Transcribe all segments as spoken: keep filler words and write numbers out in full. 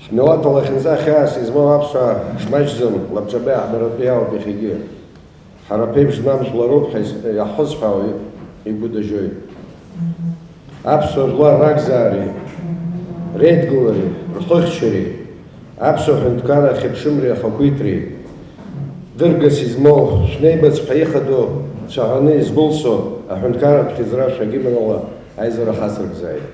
Ҳмилаҭ алахьынҵа хьаас измоу аԥсуаа шмаҷӡам лабҿаба иаҳбаратәы иаауп иахьагьы. Ҳара ԥеиԥш змам жәларуп ҳәа ис-, иаҳҳәозшәа ауаҩы игәы дажьоит. Аԥсуа жәлар ракзаареи, реидгылареи, рхыхьчареи, аԥсуа ҳәынҭқарра ахьыԥшымреи ахақәиҭреи, дыргас измоу, шәнеибац ҳәа ихадоу, цәаӷәаны изгәылсо аҳәынҭқарратә хьыӡра шәагьыманала аизара хацыркзааит.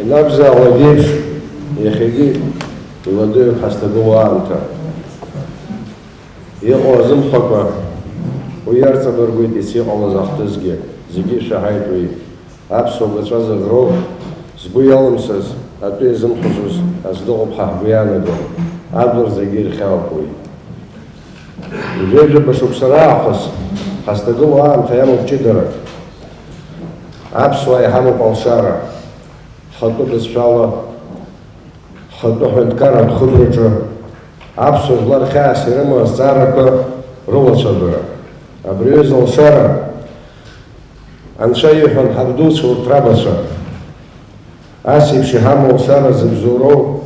Ианакәзаалак еиԥш, иахьагьы иуадаҩуп ҳазҭагылоу аамҭа. Иҟоу азымхакәа уи иарҵабыргуеит, ес иҟалаз ахҭысгьы, зегьы ишәаҳаит уи. Аԥсуа гәаҵәа зыӷроу, згәы иалымсыз, атәы иазымхәыцуаз аӡә дыҟоуп ҳәа ҳгәы иаанаго, ажәлар зегьы ирхьаауп уи. Ҩажәа шықәса раахыс ҳазҭагылоу аамҭа иамоуп ҷыдарак. Аԥсуаа иҳамоуп алшара, ҳхатәы бызшәала, ҳхатәы ҳәынҭқарратә хыбраҿы аԥсуа жәлар хьаас ирымоу азҵаарақәа рылацәажәара. Абри аҩыза алшара, Анцәа иҳәон ҳабдуцәа урҭ рабацәа. Ас еиԥш иҳамоу алшара зыбзоуроу,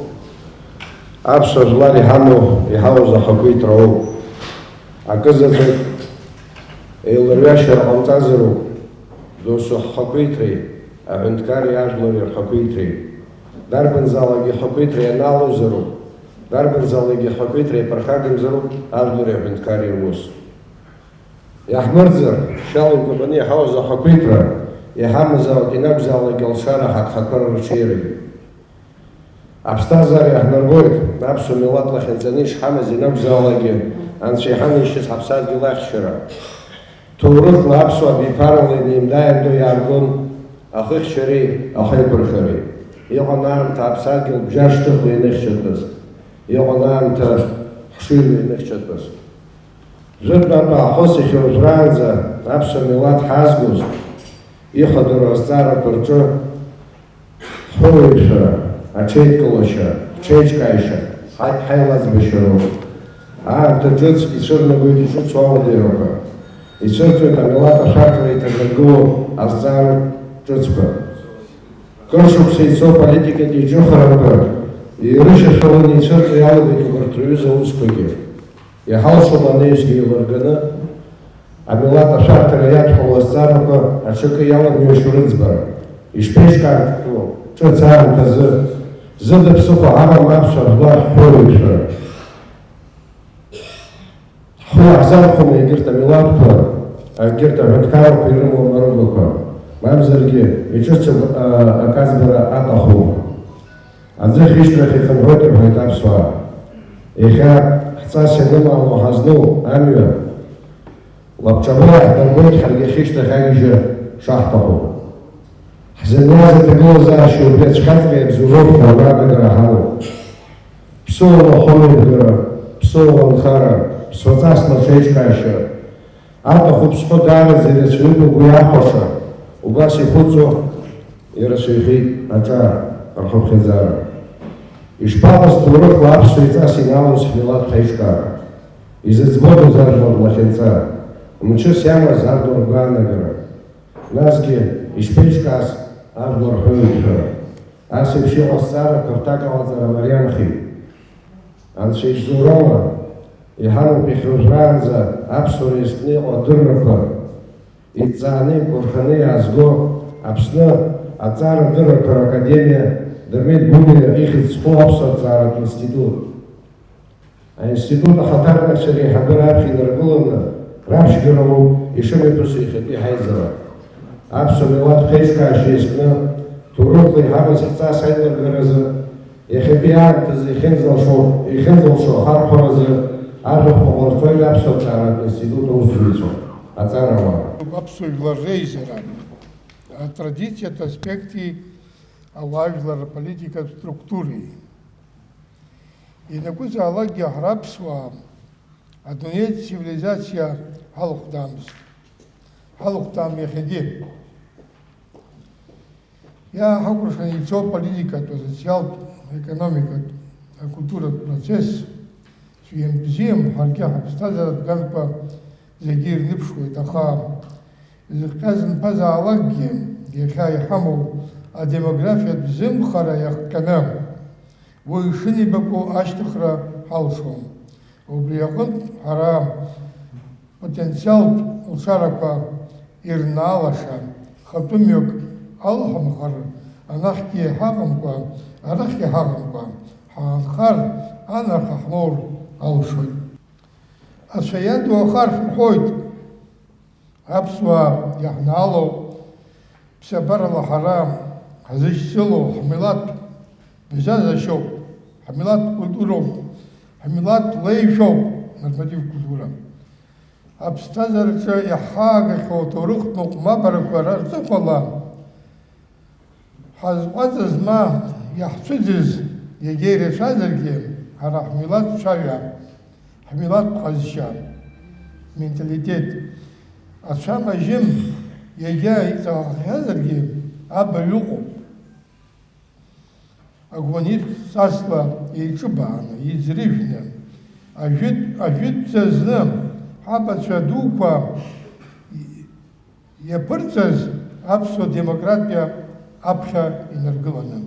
аԥсуа жәлар иҳамоу, иҳауз ахақәиҭра ауп. Акызаҵәык еилырҩашьара ҟамҵазароуп, досу ҳхақәиҭреи, аҳәынҭқарреи ажәлари рхақәиҭреи. Дарбанзаалакгьы ахақәиҭра ианаалозароуп, дарбанзаалакгьы ахақәиҭра иаԥырхагамзароуп ажәлари аҳәынҭқарреи рус. Иаҳмырӡыр, шьала икәабаны иҳауз ахақәиҭра, иҳамазаалак ианакәзаалакгьы алшара ҳагхақәа рырҽеирагьы. Аԥсҭазаара иаҳнарбоит, аԥсуа милаҭ лахьынҵаны ишҳамаз ианакәзаалакгьы, Анцәа иҳанеишьаз ҳаԥсадгьыл ахьчара. Ҭоурыхла аԥсуаа абиԥарала инеимда-ааимдо иааргон ахыхьчареи ахеиқәырхареи. Иҟан аамҭа аԥсадгьыл бжьашҭыхла ианыхьчатәыз, иҟан аамҭа хшыҩла ианыхьчатәыз. Жәытәнатә аахыс иахьа уажәраанӡа аԥсуа милаҭ ҳазгоз, ихадоу азҵаарақәа рҿы ҳуаҩԥсра, аҽеидкылашьа, ҳҽеиҿкааишьа, ҳа-, ҳаилаӡбашьа роуп. Аамҭа ҿыц ицәырнагоит иҿыцу ауадаҩрақәа, ицәырҵуеит амилаҭ ашәарҭара иҭанаргыло азҵаара ҿыцқәа. Кыр шықәса ицо аполитикатә еиҿыхарақәа ирышьашәаланы ицәырҵуа иалагеит убарҭ рҩыза аусқәагьы. Иҳалшом анаҩсгьы еилырганы, амилаҭ ашәарҭара иадҳәалоу азҵаарақәа аҽакы иаламҩашьо рыӡбара. Ишԥеиҿкаатәу ҿыц аамҭазы, зыда ԥсыхәа ҳамам аԥсуа жәлар ҳҳәоуеиқәшәара? Ҳхы иаҳзархәома егьырҭ амилаҭқәа, егьырҭ аҳәынҭқаррақәа ирымоу амаругақәа, мамзаргьы иҿыцу, а, аказбара аҭахума? Аӡы ахьышьҭрахь ихынҳәуеит рҳәоит аԥсуаа. Иахьа ҳҵас ианымаало ҳазну амҩа лабҿаба иаҳдырбоит ҳаргьы ахьышьҭрахь агьежьра шаҳҭаху. Ҳзыниаз аҭагылазаашьа убри ацәхьаҵра иабзоуроуп ҳәа агәаанагара ҳамоуп. Ԥсыуала ҳәынҭқарра, ԥсыуала нхара, ԥсуаҵас лаҽеиҿкаашьа, аҭахуп сҳәо даараӡа ирацәаҩуп угәы иахәаша, убас ихәыцуа ирацәаҩхеит аҿар рхыԥхьаӡара. Ишԥаҟаз ҭоурыхла аԥсуа иҵас иналоз ҳмилаҭ ҳаиҿкаара? Изыӡбодаз ажәлар лахьынҵа, мчыс иамаз ажәлар ргәаанагара, насгьы ишԥеиҿкааз ажәлар рҳәынҭқарра? Ас еиԥш иҟоу азҵаарақәа рҭак аҟаҵара мариамхеит. Анцәа ибзоурала, иҳамоуп иахьа уажәраанӡа аԥсуара иазкны иҟоу адыррақәа идҵааны, икәырҳаны иаазго Аԥсны аҵарадыррақәа ракадемиа Дырмит Гәлиа ихьӡ зху аԥсуа ҭҵааратә институт. Аинститут ахаҭарнакцәа реиҳабы раԥхьа инаргыланы раԥшьгара лоуп ишымҩаԥысуа иахьатәи ҳаизара. Аԥсуа милаҭ ԥхеиҿкаашьа иазкны, ҭоурыхла иҳамаз ҳҵас аилыргаразы, иахьатәи аамҭазы ихьынӡалшо, ихьынӡалшо ахархәаразы ажәахәқәа ҟарҵоит аԥсуа ҭҵааратә институт аусзуҩцәа, аҵарауаа. Аԥсуа жәлар реизара, атрадициатә аспекти ауаажәлар рполитикатә структуреи. Ианакәызаалакгьы ҳара аԥсуаа адунеитә цивилизациа ҳалахәдаамызт. Ҳалахәдаам иахьагьы. Иааҳакәыршаны ицо аполитикатә, асоциалтә, аекономикатә, акультуратә процесс, цәгьам-бзиам, ҳаргьы ҳаԥсҭазааратә ганқәа зегьы ирныԥшуеит, аха изыхҟьаз нԥазаалакгьы, иахьа иҳамоу адемографиатә зымхара иахҟьаны, уаҩ ишынеибаку ашьҭыхра ҳалшом. Убри аҟынтә ҳара потенциалтә лшарақәа ирнаалаша хатәы мҩак алҳамхар, анахьгьы ҳаҟамкәа, арахьгьы ҳаҟамкәа, ҳаанхар, анарха ҳмоур алшоит. Ацәа иаду ахаршә рҳәоит. Аԥсуаа иаҳнаалоу ԥсабарала ҳара ҳзышьцылоу ҳмилаҭ бзазашьоуп, ҳмилаҭ культуроуп, ҳмилаҭ леишәоуп, норматив культура. Аԥсҭазаараҿы иаҳхаагахьоу аҭоурыхтә ныҟәмабарақәа рыҵыхәала, ҳазҟәаҵыз ма иаҳцәыӡыз иагьа ирацәазаргьы, ҳара ҳмилаҭ цәаҩа, ҳмилаҭ ҟазшьа, менталитет, ацәамажьым иагьа иҵаӷахьазаргьы абаҩ ыҟоуп. Агәаниҭ ҵасла еиҿыбааны, иӡрыжәны, ажәытә, ажәытәӡа зны ҳабацәа дуқәа иаԥырҵаз аԥсуа демократиа аԥхьа инаргыланы.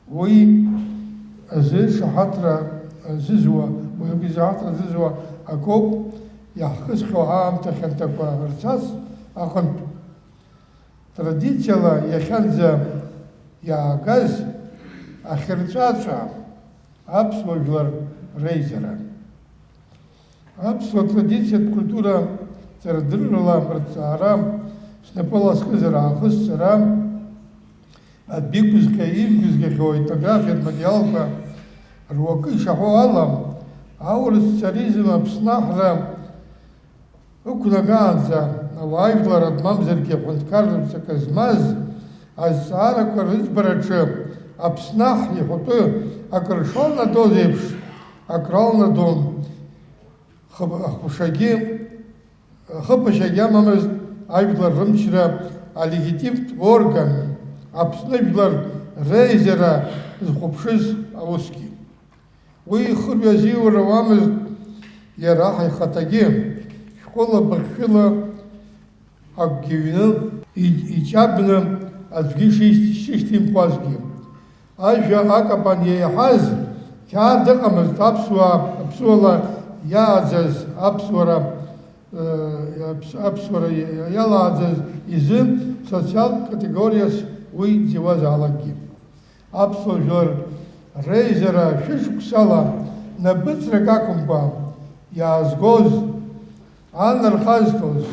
Уи азы шаҳаҭра зызуа, уи азы шаҳаҭра зызуа акоуп иаҳхысхьоу аамҭа хьанҭақәа рцас аҟынтә. Традициала иахьанӡа иаагаз ахьырҵәаҵәа аԥсуа жәлар реизара. Аԥсуа традициатә культура ҵарадыррала рҭҵаара, снапы ласкызар аахысҵара, адәы иқәызҟьа-ивгьызгахьоу аетнографиатә материалқәа руакы ишаҳәо ала, аурыс царизм Аԥсны аҳра ықәнагаанӡа, ауаажәлар, мамзаргьы аҳәынҭқарратә ҵакы змаз азҵаарақәа рыӡбараҿы Аԥсны аҳ иҳәатәы акыр шалнадоз еиԥш, акралнадон. Хы-, хыԥшагьы, хыԥашьагьы амамызт ажәлар рымчра алегитимтә орган, Аԥсны жәлар реизара зхәаԥшыз аусгьы. Уи ихырҩа азиура ауамызт иара аҳ ихаҭагьы, шәҟәыла быхшәыла акгьы ҩны, и-, иҷабны аӡәгьы шишьҭ-, шишьҭимхуазгьы. Ажәа акапан иеиҳаз қьаад ыҟамызт аԥсуаа, аԥсуала иааӡаз, аԥсуара, э, аԥс-, аԥсуара иалааӡаз изы социалтә категориас уи дзиуазаалакгьы. Аԥсуа жәлар реизара шәышықәсала напыҵрак ақәымкәа иаазгоз, анархазтәыз,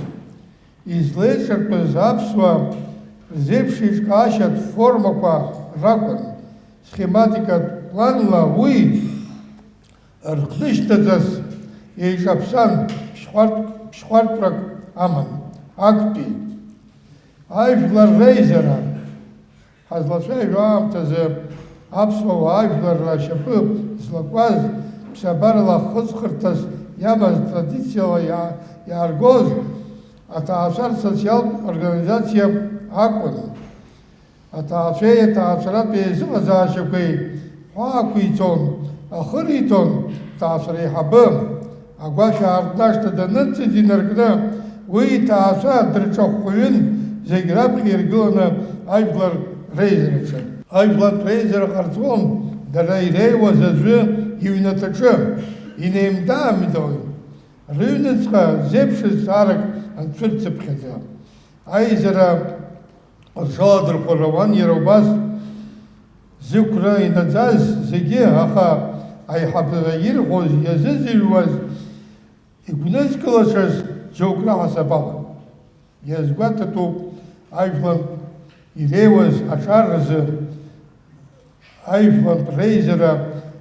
излеиҿартәыз аԥсуа рзеиԥшеиҿкаашьатә формақәа ракәын, схематикатә планла уи рхнышьҭаҵас еиҿаԥсан ԥшьҟәарт-, ԥшьҟәартәрак аман, актәи ажәлар реизара. Ҳазлацәажәо аамҭазы аԥсуа уаа жәлар рашьапы злакуаз, ԥсабарала хыҵхырҭас иамаз, традициала иа-, иааргоз аҭаацәа рсоциалтә организациа акәын. Аҭаацәеи аҭаацәаратә еизыҟазаашьақәеи ҳәаақәиҵон, ахы риҭон аҭаацәара аиҳабы, Агәашә аартны ашҭа данынҭыҵ инаркны, уи иҭаацәа дырҿахәхәаҩын, зегь раԥхьа иргыланы ажәлар реизараҿы. Ажәлантә реизара ҟарҵон дара иреиуаз аӡәы иҩнаҭаҿы, инеимда-аамдауа, рыҩныҵҟа зеиԥшыз зҵаарак анцәырҵыԥхьаӡа. Аизара рҽаладырхәыр ауан иара убас зықәра инаӡаз зегьы, аха аиҳабыра ирҳәоз, иазыӡырҩуаз, игәнызкылацәаз џьоук раҳасаб ала. Иазгәаҭатәуп ажәлар иреиуаз аҿар рзы ажәлантә реизара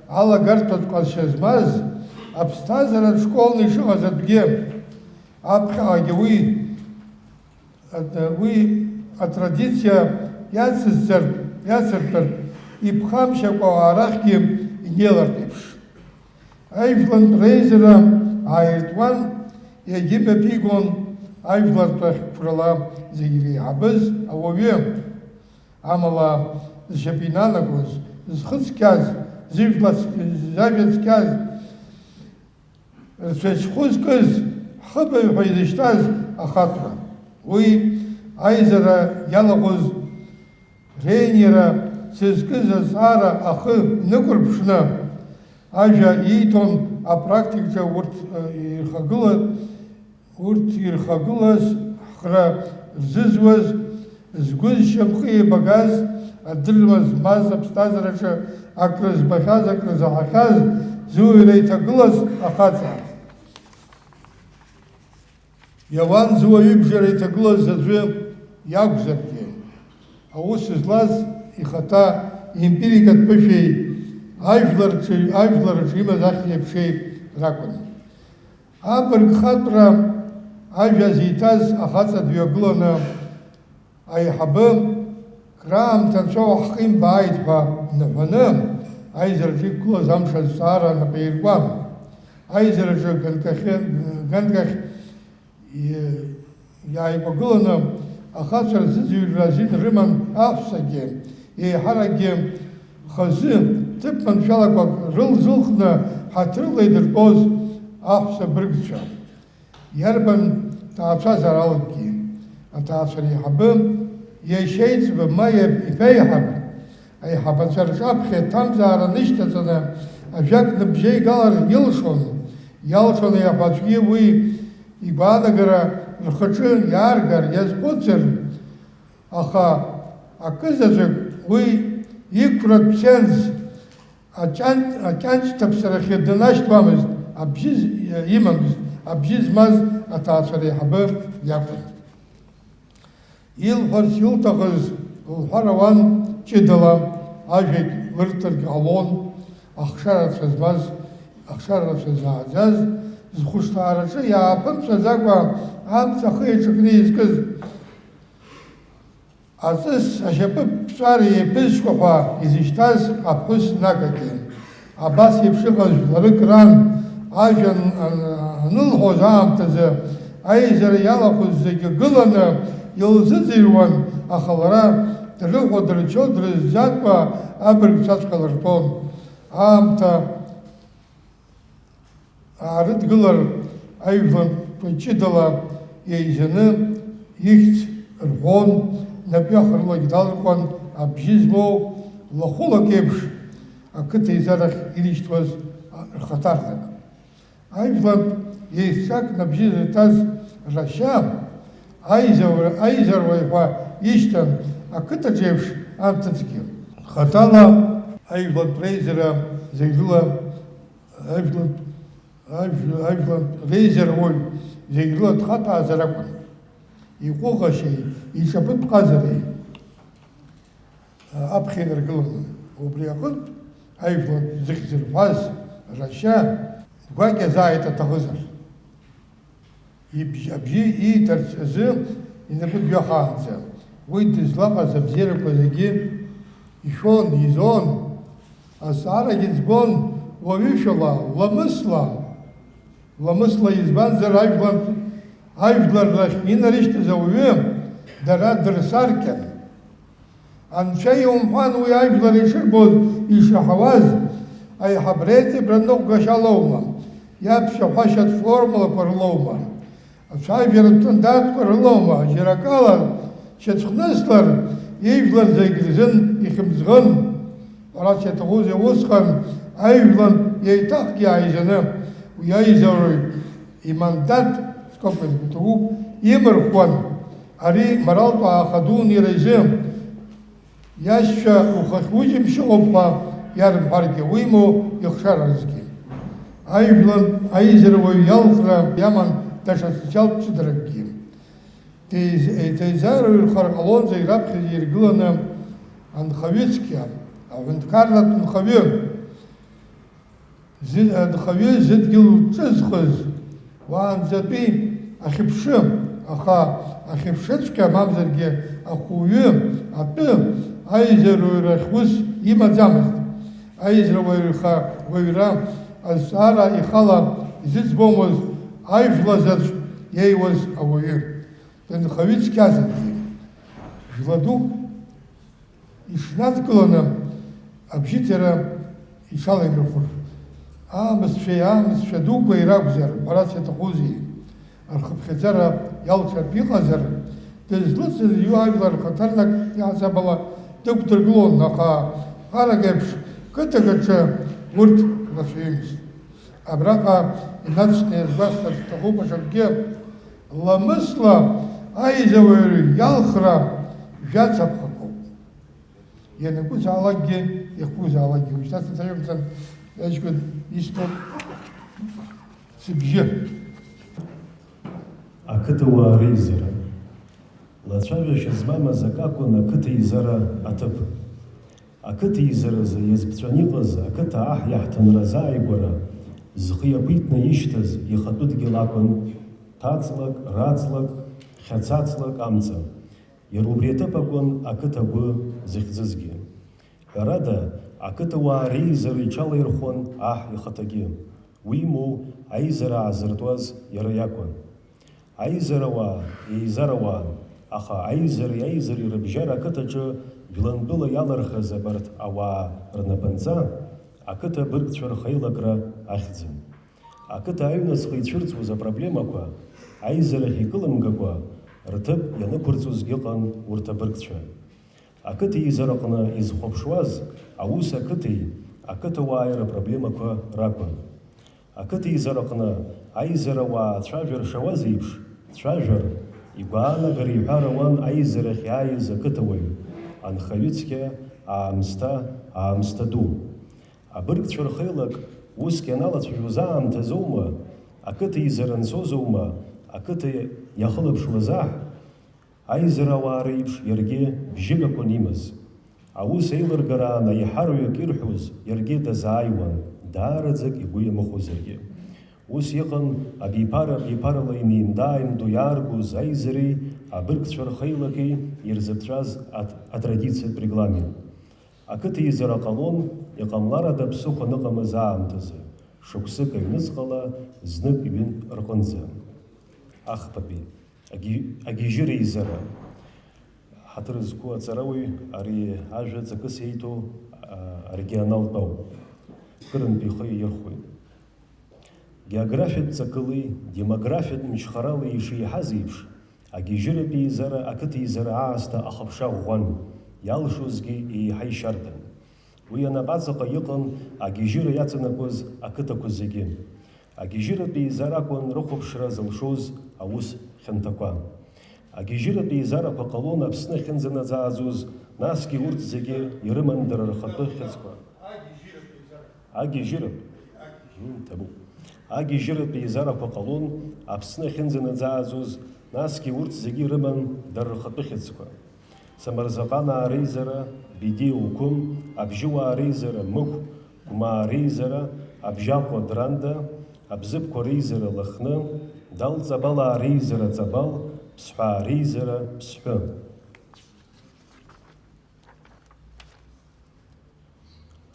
алагарҭәатә ҟазшьа змаз аԥсҭазааратә школны ишыҟаз атәгьы. Аԥхьаҟагьы уи Ат-, уи атрадициа иацызҵартә, иацыртәыртә, иԥхамшьакәа арахьгьы инеилартә еиԥш. Ажәлантә реизара ааиртуан, иагьымҩаԥигон ажәлартә ахьқәрала зегь иреиҳабыз ауаҩы. Амала, зшьапы инанагоз, зхы цқьаз, зыжәла ц-, зажәа цқьаз, рцәа-зхәы зкыз, ҳхыбаҩ ҳәа изышьҭаз ахаҭәра. Уи аизара иалахәыз реиниара зызкыз азҵаара ахы инықәырԥшны, ажәа ииҭон апрактикаҿы урҭ, э, ирхагыла-, урҭ ирхагылаз, ҳхра рзызуаз, згәы зшьамхы еибагаз, адырра змаз аԥсҭазаараҿы акрызбахьаз, акрызаҳахьаз, зуаҩра иҭагылаз ахаҵа. Иауан зуаҩыбжара иҭагылаз аӡәы иакәзаргьы, аус злаз ихаҭа емпирикатә ԥышәеи ажәларҿы, ажәлараҿы имаз ахьӡи-аԥшеи ракәын. Абырг хатәра ажәа зиҭаз ахаҵа дҩагыланы, аиҳабы, краамҭа анцәа уаҳхимбааит ҳәа днаҳәаны, аизараҿы иқәгылаз амш азҵаара нап аиркуан. Аизараҿы ганкахьы, ганкахь и-, иааикәагыланы ахацәа рзыӡырҩра азин рыман аҳәсагьы, еиҳаракгьы хазы, ҭыԥ маншәалақәак рылзылхны ҳаҭырла идыртәоз аҳәса быргцәа. Иарбан ҭаацәазаалакгьы, аҭаацәа реиҳабы, иашьеиҵбы ма иа-, иԥеиҳаб, аиҳабацәа рҿаԥхьа аҭамзаара нышьҭаҵаны ажәак ныбжьеигалар илшон, иалшон аиҳабацәгьы уи игәаанагара рхаҿы иааргар, иазхәыцыр, аха акызаҵәык уи иқәратә сенс аҷан-, аҷанҷ ҭаԥсарахьы данашьҭуамызт, абжьы з-, имамызт, абжьы змаз аҭаацәа реиҳабы иакәын. Илҳәарц илҭахыз лҳәар ауан ҷыдала, ажәагь лырҭаргь ҟалон, ахшара рацәа змаз, ахшара рацәа зааӡаз, зхәышҭаараҿы иааԥымҵәаӡакәа амца ахы иаҿакны изкыз. Аҵыс ашьапы ԥҵәара еиԥызшәа ҳәа изышьҭаз аԥҳәыс Нагагьы абас еиԥш иҟаз жәларык ран ажәа ан-, ан-, анылҳәоз аамҭазы аизара иалахәыз зегьы гыланы илзыӡырҩуан, аха лара дрыхәо-дрыччо дрызӡатәқәа абыргцәаҵәҟьа лыртәон. Аамҭа аарыдгылар, ажәлантәқәа ҷыдала еизаны ихьӡ рҳәон, напҩахарылагь далырҟәуан абжьы змоу лахәылак еиԥш ақыҭа еизарахь ирышьҭуаз рхаҭарнак. Ажәлантә еизҵак набжьы зырҭаз рашьа аизаура-, аизаруаҩ ҳәа ишьҭан ақыҭаҿ еиԥш анҭыҵгьы. Хаҭала ажәлантә реизара зегь рыла Ажәлантә, ажә-, ажәлантә реизаруаҩ зегь рыла дхаҭәаазар акәын. Иҟәыӷашьеи, иҿаԥыҭҟазареи аԥхьа инаргыланы, убри аҟынтә ажәлантә зыхьӡ рҳәаз рашьа гәакьазааит аҭахызар. Ибжь-, абжьы ииҭарц азы инапы дҩахаанӡа, уи дызлаҟаз абзиарақәа зегьы ишәон, изон. Азҵаарагьы ӡбон уаҩышәала, ламысла. Ламысла, избанзар, ажәлар, ажәлар рахь инарышьҭыз ауаҩы дара дырсаркьан. Анцәа иумҳәан уи ажәлар ишырбоз, ишаҳауаз, аиҳабра еиҵыбра ныҟәгашьалоума? Иаԥхьаҳәашьатә формулақәа рылоума? Ацәажәаратә стандартқәа рылоума? Џьара акала, шьацәхныслар, ижәлар зегь рзын ихьымӡӷын. Ҳәарас иаҭахузеи, усҟан ажәлантә еиҭахгьы ааизаны, уи аизароуаҩ имандат, скобкаҿы иҭабуп, имырхуан. Ари моралтә ааха дуун иара изы. Иашьцәа ухахьужьымшьо ыҟоуп ҳәа иарымҳәаргьы, уимоу ихшаразгьы. Ажәлантә аизаруаҩ иалхра иаман даҽа социалтә ҷыдаракгьы. Деиз-, деизараҩырхар ҟалон зегь раԥхьа иргыланы анхаҩы цқьа, аҳәынҭқарратә нхаҩы. Зы-, анхаҩы зыдгьыл ҿызхыз, уаанӡатәи ахьыԥшы, аха ахьыԥшыҵәҟьа, мамзаргьы ахәыҩы атәы аизаруаҩрахь ус имаӡамызт. Аизаруаҩрха уаҩра азҵаара ихала изыӡбомызт ажәла заҵә иеиуаз ауаҩы, дынхаҩы цқьазаргьы. Жәла дук ишнадгыланы абжьыҭира иҽалаимырхәыр, аамысҭцәеи аамысҭцәа дуқәеи ракәзар, ҳәарас иаҭахузеи, рхыԥхьаӡара иалҵратә иҟазар, дызлыцыз иҩу ажәлар рхаҭарнак иаҳасабала дықәдыргылон, аха ԥҟарак еиԥш қыҭак аҿы урҭ рацәаҩымызт. Абраҟа инаҵшьны иазгәасҭарц сҭахуп аҽакгьы, ламысла аизаруаҩ иалхра жәацаԥхақәоуп. Ианакәызаалакгьы, иахьакәызаалакгьы, уажәшьҭа сацәажәомҵан, аҷкәын исҭо сыбжьы. Ақыҭауаа реизара. Лацәажәашьа змамыз акы акәын ақыҭа еизара аҭыԥ. Ақыҭа еизаразы иазԥҵәаны иҟаз ақыҭа аҳ иаҳҭынра азааигәара зхы иақәиҭны ишьҭаз ихатәы дгьыл акәын, ҭаҵлак, раҵлак, хьацаҵлак амца. Иара убри аҭыԥ акәын ақыҭа агәы зыхьӡызгьы. Ҳәарада, ақыҭауаа реизара иҽалаирхәон аҳ ихаҭагьы. Уимоу, аизара аазыртуаз иара иакәын. Аизарауаа, еизарауаа, аха аизареи аизареи рыбжьара ақыҭаҿы жәлантәыла иалырхыз абарҭ ауаа рнапынҵа ақыҭа абыргцәа рхеилакра ахьӡын. Ақыҭа аҩныҵҟа ицәырҵуаз апроблемақәа аизарахь икылымгакәа рҭыԥ ианықәырҵозгьы ыҟан урҭ абыргцәа. Ақыҭа еизараҟны изхәаԥшуаз аус ақыҭеи ақыҭауааи рыпроблемақәа ракәын. Ақыҭа еизараҟны аизарауаа цәажәар шауаз еиԥш, цәажәар, игәаанагара иҳәар ауан аизарахь иааиз ақыҭауаҩ, анхаҩы цқьа, аамсҭа, аамсҭа ду. Абыргцәа рхеилак уск ианалацәажәоз аамҭазоума, ақыҭа еизара анцозоума, ақыҭа иахылаԥшуаз аҳ, аизарауаа реиԥш иаргьы бжьык акәын имаз. Аус еилыргараан аиҳараҩык ирҳәоз иаргьы дазааиуан, даараӡак игәы иамыхәозаргьы. Ус иҟан абиԥара абиԥарала инеимда-ааимдо иааргоз аизареи абыргцәа рхеилаки ирзыԥҵәаз ат-, атрадициатә регламент. Ақыҭа еизара ҟалон, иҟамлар ада ԥсыхәа аныҟамыз аамҭазы, шықәсык аҩныҵҟала, знык ҩынтә рҟынӡа. Ахԥатәи, агьы-, агьежьыра еизара. Ҳаҭыр зқәу аҵарауаҩ ари ажәа ҵакыс иеиҭоу, а, арегионалтә ауп. Кырынтә ихы иаирхәоит. Географиатә ҵакыли демографиатә мчхарали ишеиҳаз еиԥш, агьежьыратә еизара ақыҭа еизара аасҭа ахыԥша ӷәӷәан, иалшозгьы еиҳа ишьардан. Уи анапаҵаҟа иҟан агьежьыра иаҵанакуаз ақыҭақәа зегьы. Агьежьыратә еизара акәын рыхәаԥшра зылшоз аус хьанҭақәа. Агьежьыратә еизарақәа ҟалон Аԥсны ахьынӡанаӡааӡоз, насгьы урҭ зегьы ирыман дара рхатәы хьыӡқәа. Агьежьыратә. Мм, ҭабуп. Агьежьыратә еизарақәа ҟалон Аԥсны ахьынӡанаӡааӡоз, насгьы урҭ зегьы ирыман дара рхатәы хьыӡқәа. Самырзаҟанаа реизара, Бедиа Уқәым, Абжьыуаа реизара, Мықә, Гәмаа реизара, Абжьаҟәа Дранда, Абзыԥқәа реизара, Лыхны, Дал-Ҵабалаа реизара, Ҵабал, Ԥсҳәаа реизара, Ԥсҳәы.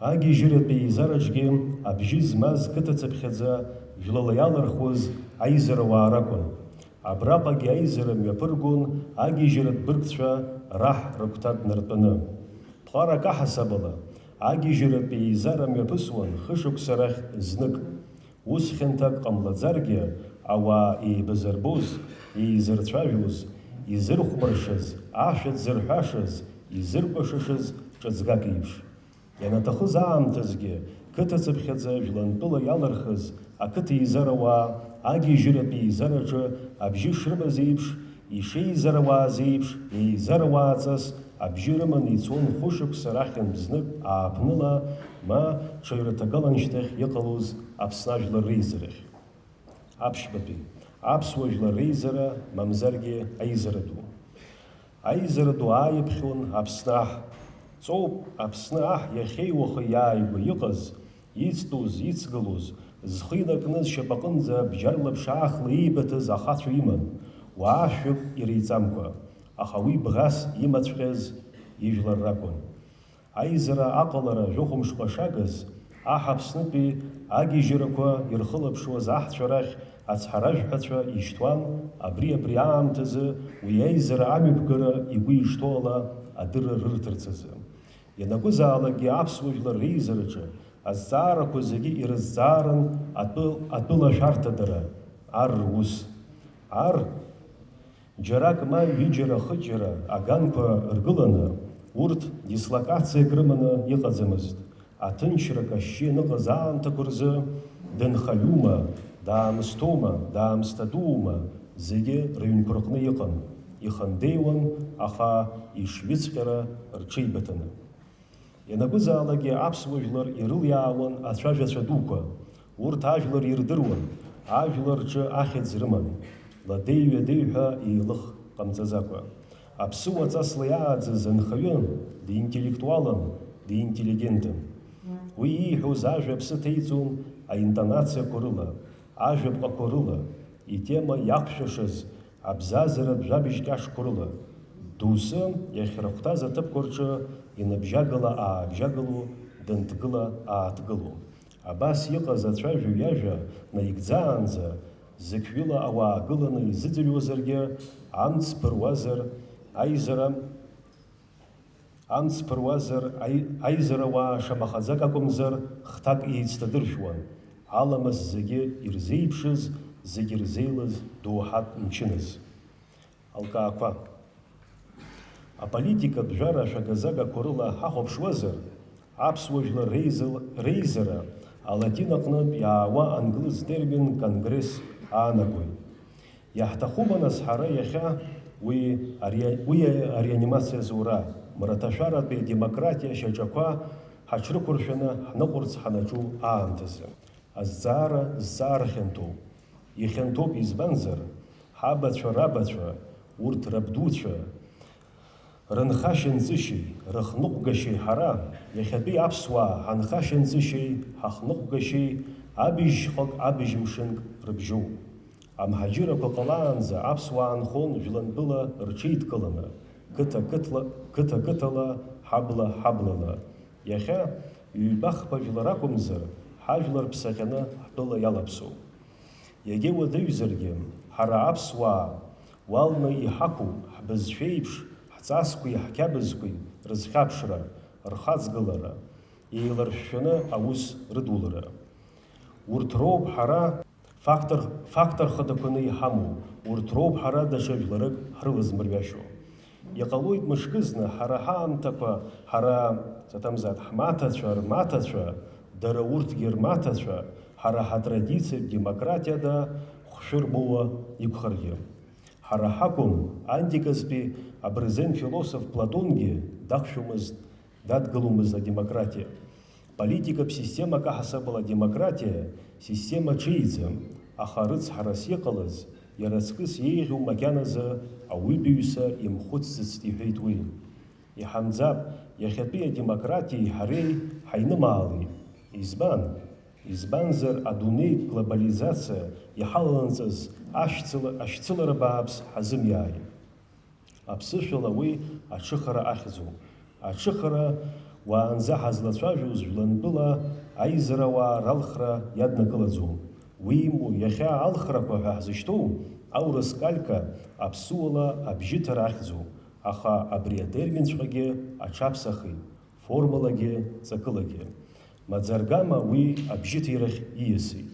Агьежьыратәи еизараҿгьы абжьы змаз қыҭацыԥхьаӡа жәлала иалырхуаз аизарауаа ракәын. Абраҟагьы аизара мҩаԥыргон агьежьратә быргцәа раҳ рыгәҭа днартәаны. Ԥҟарак аҳасабала, агьежьратәи еизара мҩаԥысуан хышықәса рахь знык. Ус хьанҭак ҟамлаӡаргьы, ауаа еибазырбоз, еизырцәажәоз, изырхәмаршаз, ашәа дзырҳәашаз, изыркәашашаз ҿыҵгак еиԥш. Ианаҭахыз аамҭазгьы, қыҭацыԥхьаӡа жәлантәыла иалырхыз ақыҭа еизарауаа агьежьыратә еизараҿы абжьы шрымаз еиԥш, ишеизарауааз еиԥш, еизарауааҵас абжьы рыманы ицон хәышықәса рахьынтә знык ааԥныла, ма ҽаҩраҭагаланшьҭахь иҟалоз Аԥсны ажәлар реизарахь. Аԥшьбатәи, аԥсуа жәлар реизара, мамзаргьы аизара ду. Аизара ду ааиԥхьон Аԥсны аҳ. Ҵоуп, Аԥсны аҳ иахьеи уахеи иааигәа иҟаз, ицтәыз, ицгылоз, зхы инаркны зшьапаҟынӡа бџьар лаԥш аахла иибаҭаз ахацәа иман, уаа шәҩык иреиҵамкәа, аха уи бӷас имаҵәҟьаз ижәлар ракәын. Аизара аҟалара жәохә мшҟа шагыз, аҳ Аԥснытәи агьежьрақәа ирхылаԥшуаз аҳцәа рахь ацҳаражәҳәацәа ишьҭуан, абри-абри аамҭазы уи аизара амҩаԥгара игәы ишҭоу ала адырра рырҭарц азы. Ианакәызаалакгьы аԥсуа жәлар реизараҿы азҵаарақәа зегьы ирызҵаарын атәы-, атәылашәарҭадара, ар рус. Ар Џьарак ма ҩыџьара-хыџьара аганқәа ргыланы, урҭ дислокациак рыманы иҟаӡамызт. Аҭынчра кашьшьы ианыҟаз аамҭақәа рзы, дынхаҩума, даамысҭоума, даамысҭадуума, зегьы рыҩнқәа рҟны иҟан, ихандеиуан, аха ишҩыҵҟьара рҽеибыҭаны. Ианакәызаалакгьы аԥсуа жәлар ирылиаауан ацәажәацәа дуқәа. Урҭ ажәлар ирдыруан, ажәлар рҿы ахьӡ рыман, ладеи-ҩадеи ҳәа еилых ҟамҵаӡакәа. Аԥсыуа ҵасла иааӡаз анхаҩы динтеллектуалын, диинтеллигентын. Уи ииҳәоз ажәа аԥсы ҭеиҵон аинтонациақәа рыла, ажәаԥҟақәа рыла, итема иақәшәашаз абзазаратә жәабжь кьаҿқәа рыла, доусы иахьрыхәҭаз аҭыԥқәа рҿы иныбжьагала-аабжьагало, дынҭгыла-ааҭгыло. Абас иҟаз ацәажәаҩ иажәа наигӡаанӡа, зықьҩыла ауаа гыланы изыӡырҩуазаргьы, амҵ ԥыруазар, аизара, амҵ ԥыруазар, аи-, аизарауаа шамахаӡак акәымзар, хҭак еицҭадыршәуан, аламыс зегьы ирзеиԥшыз, зегьы ирзеилаз доуҳатә мчыныз. Алкаақәа. Аполитикатә жәара ашәага-загақәа рыла ҳахәаԥшуазар, аԥсуа жәлар реизал-, реизара алатин аҟнытә иаауа англыз термин конгресс аанагоит. Иаҳҭахума, нас, ҳара иахьа уи аре-, уи ареанимациа зура, мраҭашәаратәи адемократиа шьаҿақәа ҳаҽрықәыршәаны ҳныҟәарц ҳанаҿу аамҭазы? Азҵаара зҵаара хьанҭоуп. Ихьанҭоуп, избанзар, ҳабацәа рабацәа, урҭ рабдуцәа, рынхашьа-нҵышьеи, рыхныҟәгашьеи ҳара, иахьатәи аԥсуаа, ҳанхашьа-нҵышьеи, ҳахныҟәгашьеи абыжь шьхык, абыжь мшынк рыбжьоуп. Амҳаџьырақәа ҟалаанӡа аԥсуаа нхон жәлантәыла рҽеидкыланы, қыҭа-қыҭла, қыҭа-қыҭала, ҳабла-ҳаблала. Иахьа, ҩба-хԥа жәлар акәымзар, ҳажәлар ԥсаҟьаны ҳтәыла иалаԥсоуп. Иагьа уадаҩзаргьы, ҳара аԥсуаа, уалны иҳақәуп ҳбызшәеиԥш, ҳҵасқәеи ҳқьабзқәеи рызхьаԥшра, рхаҵгылара, еиларшәшәаны аус рыдулара. Урҭ роуп ҳара фактор, фактор хадақәаны иҳамоу, урҭ роуп ҳара даҽа жәларык ҳрылазмырҩашьо. Иҟалоит мышкызны ҳара ҳаамҭақәа, ҳара, саҭамзааит, ҳмаҭацәа, рмаҭацәа, дара урҭгьы рмаҭацәа, ҳара ҳатрадициатә демократиада хәшәырбоуа иқәхаргьы. Ҳара ҳакәым, антиказтәи абырзен философ Платонгьы дақәшәомызт, дадгыломызт адемократиа. Политикатә системак аҳасабала адемократиа система ҽеиӡам, аха рыцҳарас иҟалаз, иара аҵкыс еиӷьу макьаназы ауаҩытәыҩса имхәыцӡацт, иҳәеит уи. Иҳамӡап, иахьатәи адемократиеи ҳареи ҳаинымаалеит. Избан? Избанзар, адунеитә глобализациа иҳалаланҵаз ашьцыла-, ашьцылара бааԥс ҳазымиааит. Аԥсышәала уи аҽыхара ахьӡуп. Аҽыхара уаанӡа ҳазлацәажәоз жәлантәыла аизарауаа ралхра иаднакылаӡом. Уимоу, иахьа алхрақәа ҳәа ҳзышьҭоу аурыс калька аԥсуала абжьыҭара ахьӡуп, аха абри атерминҵәҟьагьы аҽаԥсахит, формалагьы ҵакылагьы. Маӡа-аргама уи абжьыҭирахь ииасит.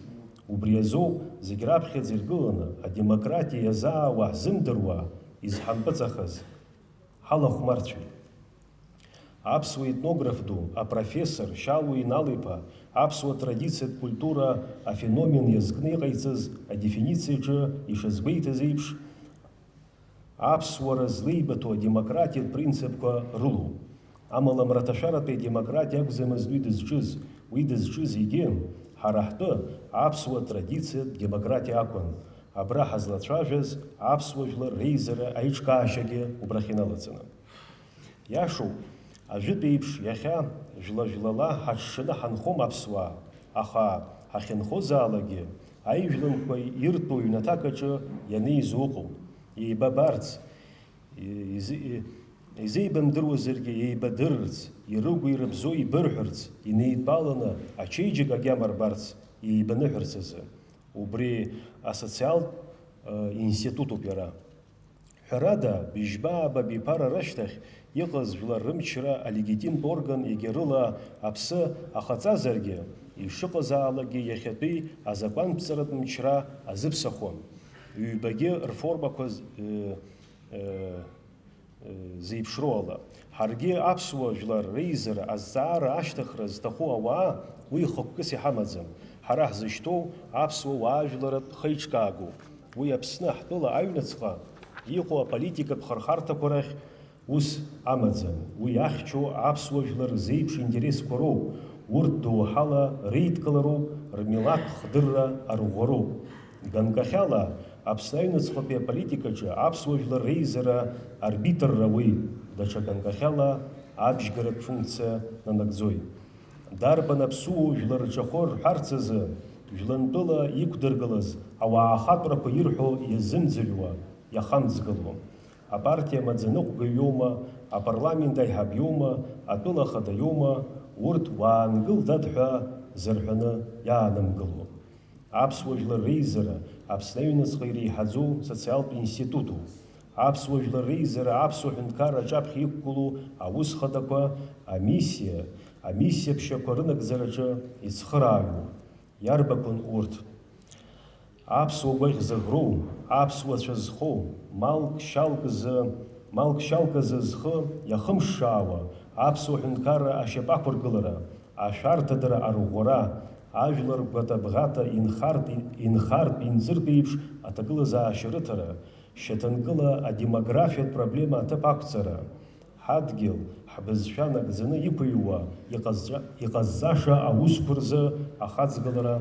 Убри азоуп зегь раԥхьаӡа иргыланы адемократиа иазаауа ҳзымдыруа изҳампыҵахаз, ҳалахәмарцәеит. Аԥсуа етнограф ду, апрофессор Шьалуа Инал-иԥа аԥсуа традициатә культура афеномен иазкны иҟаиҵаз адефинициаҿы ишазгәеиҭаз еиԥш, аԥсуара злеибыҭоу адемократиатә принципқәа рылоуп. Амала мраҭашәаратәи адемократиа акәӡамызт уи дызҿыз, уи дызҿыз егьи, ҳара ҳтәы, аԥсуа традициатә демократиа акәын. Абра ҳазлацәажәаз аԥсуа жәлар реизара аиҿкаашьагьы убрахь иналаҵаны. Иашоуп, ажәытә еиԥш иахьа жәла-жәлала ҳаҽшаны ҳанхом аԥсуаа, аха ҳахьынхозаалакгьы аижәлантәқәа иртәу ҩнаҭак аҿы ианеизо ыҟоуп, еибабарц, изы-, изеибамдыруазаргьы еибадырырц, ирыгу-ирыбзоу еибырҳәарц, инеидтәаланы ачеиџьыка агьама рбарц, еибаныҳәарц азы. Убри асоциалтә, э, институтуп иара. Ҳәарада, быжьба-ааба абиԥара рышьҭахь иҟаз жәлар рымчра алегитимтә орган егьарыла аԥсы ахаҵазаргьы, ишыҟазаалакгьы иахьатәи азакәанԥҵаратә мчра азыԥсахуан. Ҩбагьы рформақәа з-, э, э, э, зеиԥшроу ала. Ҳаргьы аԥсуа жәлар реизара азҵаара ашьҭыхра зҭаху ауаа уи хықәкыс иҳамаӡам. Ҳара ҳзышьҭоу аԥсуа уаажәларатә хеиҿкаагоуп. Уи Аԥсны ҳтәыла аҩныҵҟа иҟоу аполитикатә хырхарҭақәа рахь ус амаӡам. Уи ахьчо аԥсуа жәлар рзеиԥш интересқәа роуп. Урҭ доуҳала реидкылароуп, рмилаҭ хдырра арӷәӷәароуп. Ганкахьала, Аԥсны аҩныҵҟатәи аполитикаҿы аԥсуа жәлар реизара арбитрра ауеит, даҽа ганкахьала абжьгаратә функциа нанагӡоит. Дарбан аԥсуоу жәлар рҿахәы рҳәарц азы, жәлантәыла иқәдыргылаз ауаа ахатәрақәа ирҳәо иазымӡырҩуа, иахамҵгыло. Апартиа амаӡаныҟәгаҩ иоума, апарламент аиҳаб иоума, атәыла ахада иоума, урҭ уаангыл, дад ҳәа зырҳәаны иаанымгыло. Аԥсуа жәлар реизара Аԥсны аҩныҵҟа иреиҳаӡоу социалтә институтуп. Аԥсуа жәлар реизара аԥсуа ҳәынҭқарра аҿаԥхьа иқәгылоу аус хадақәа амиссиа, амиссиа ԥшьақәа рынагӡараҿы ицхыраагоуп. Иарбақәан урҭ? Аԥсуа гәаӷь зыӷроу, аԥсуацәа зхоу, малк шьалк зы, малк шьалк азы зхы иахымшшаауа аԥсуа ҳәынҭқарра ашьапы ақәыргылара, ашәарҭадара арӷәӷәара, ажәлар гәатабӷата инхартә, инхартә инҵыртә еиԥш аҭагылазаашьа рыҭара, шьаҭанкыла адемографиатә проблема аҭыԥ ақәҵара, ҳадгьыл, ҳбызшәа нагӡаны иқәыҩуа, иҟазҵа-, иҟазҵаша аусқәа рзы ахаҵгылара,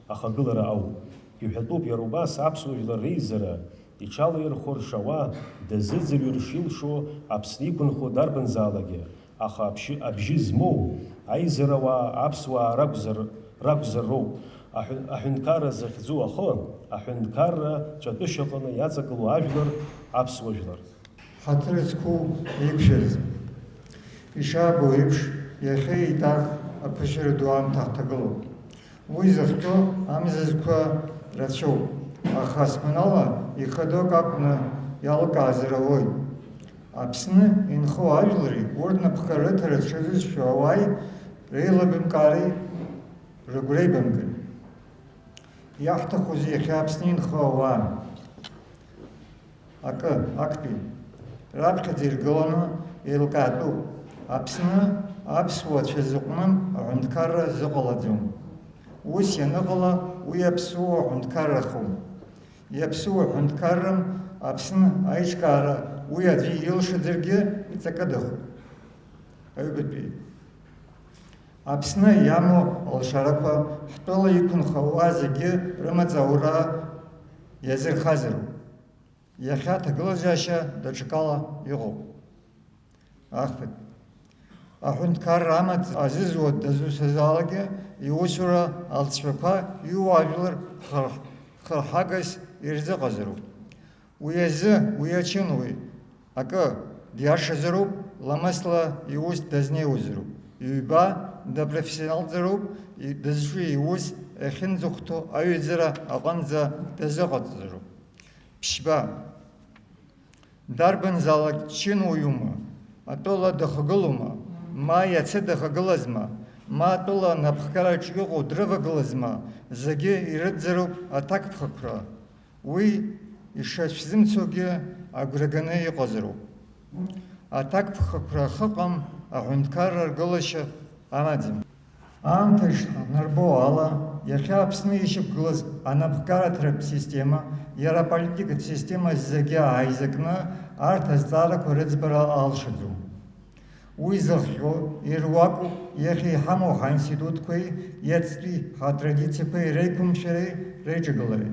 ахагылара ауп. Иҳәатәуп иара убас аԥсуа жәлар реизара иҽалаирхәо ршауа, дазыӡырҩыр шилшо Аԥсны иқәынхо дарбанзаалакгьы, аха абжьы, абжьы змоу аизарауаа аԥсуаа ракәзар, ракәзар роуп. Аҳәын-, аҳәынҭқарра захьӡу ахы, аҳәынҭқарра ҵәатәышьаҟны иаҵагылоу ажәлар, аԥсуа жәлар. Ҳаҭыр зқәу еиқәшәаз. Ишаабо еиԥш, иахьа еиҭах аԥышәара ду аамҭа ҳҭагылоуп. Уи зыхҟьо амзызқәа рацәоуп, аха асқәанала ихадоук акәны иалкаазар ауеит. Аԥсны инхо ажәлари урҭ напхгара рыҭара зҽазызшәо ауааи реилыбымкаареи рыгәра ибамкын. Иаҳҭахузеи иахьа Аԥсны инхо ауаа? Акы, актәи. Раԥхьаӡа иргыланы еилкаатәуп. Аԥсны аԥсуацәа зыҟәным аҳәынҭқарра зыҟалаӡом. Ус ианыҟала, уи аԥсуа ҳәынҭқаррахом. Иаԥсуа ҳәынҭқаррам Аԥсны аиҿкаара уи аӡәы илшаӡаргьы иҵакыдахоит. Аҩбатәи. Аԥсны иамоу алшарақәа ҳтәыла иқәынхауа зегьы рымаҵ аура иазырхазароуп. Иахьа аҭагылазаашьа даҽакала иҟоуп. Ахԥатәи. Аҳәынҭқарра амаҵ азызуа дызусҭазаалакгьы иусура алҵшәақәа иуаажәлар хырҳ-, хырҳагас ирзыҟазароуп. Уи азы, уи ачынуаҩ акы диашазароуп, ламысла иус дазнеиуазароуп. Ҩба, дыпрофессионалзароуп, и-, дызҿу иус ахьынӡахәҭоу аҩаӡара аҟынӡа дазыҟаҵазароуп. Ԥшьба. Дарбанзаалак чынуаҩума, атәыла дахагылоума, ма иацы дахагылазма, ма атәыла анапхгараҿ иҟоу дрывагылазма, зегьы ирыдзароуп аҭакԥхықәра. Уи ишацәзымцогьы агәра ганы иҟазароуп. Аҭакԥхықәра ахьыҟам аҳәынҭқарра аргылашьа амаӡам. Аамҭа ишҳанарбо ала, иахьа Аԥсны ишьақәгылаз анапхгаратәратә система, иара аполитикатә система зегьы ааизакны, арҭ азҵаарақәа рыӡбара алшаӡом. Уи зыхҟьо ируакуп иахьа иҳамоу ҳаинститутқәеи иацтәи ҳатрадициақәеи реиқәымшәареи реиҿагылареи.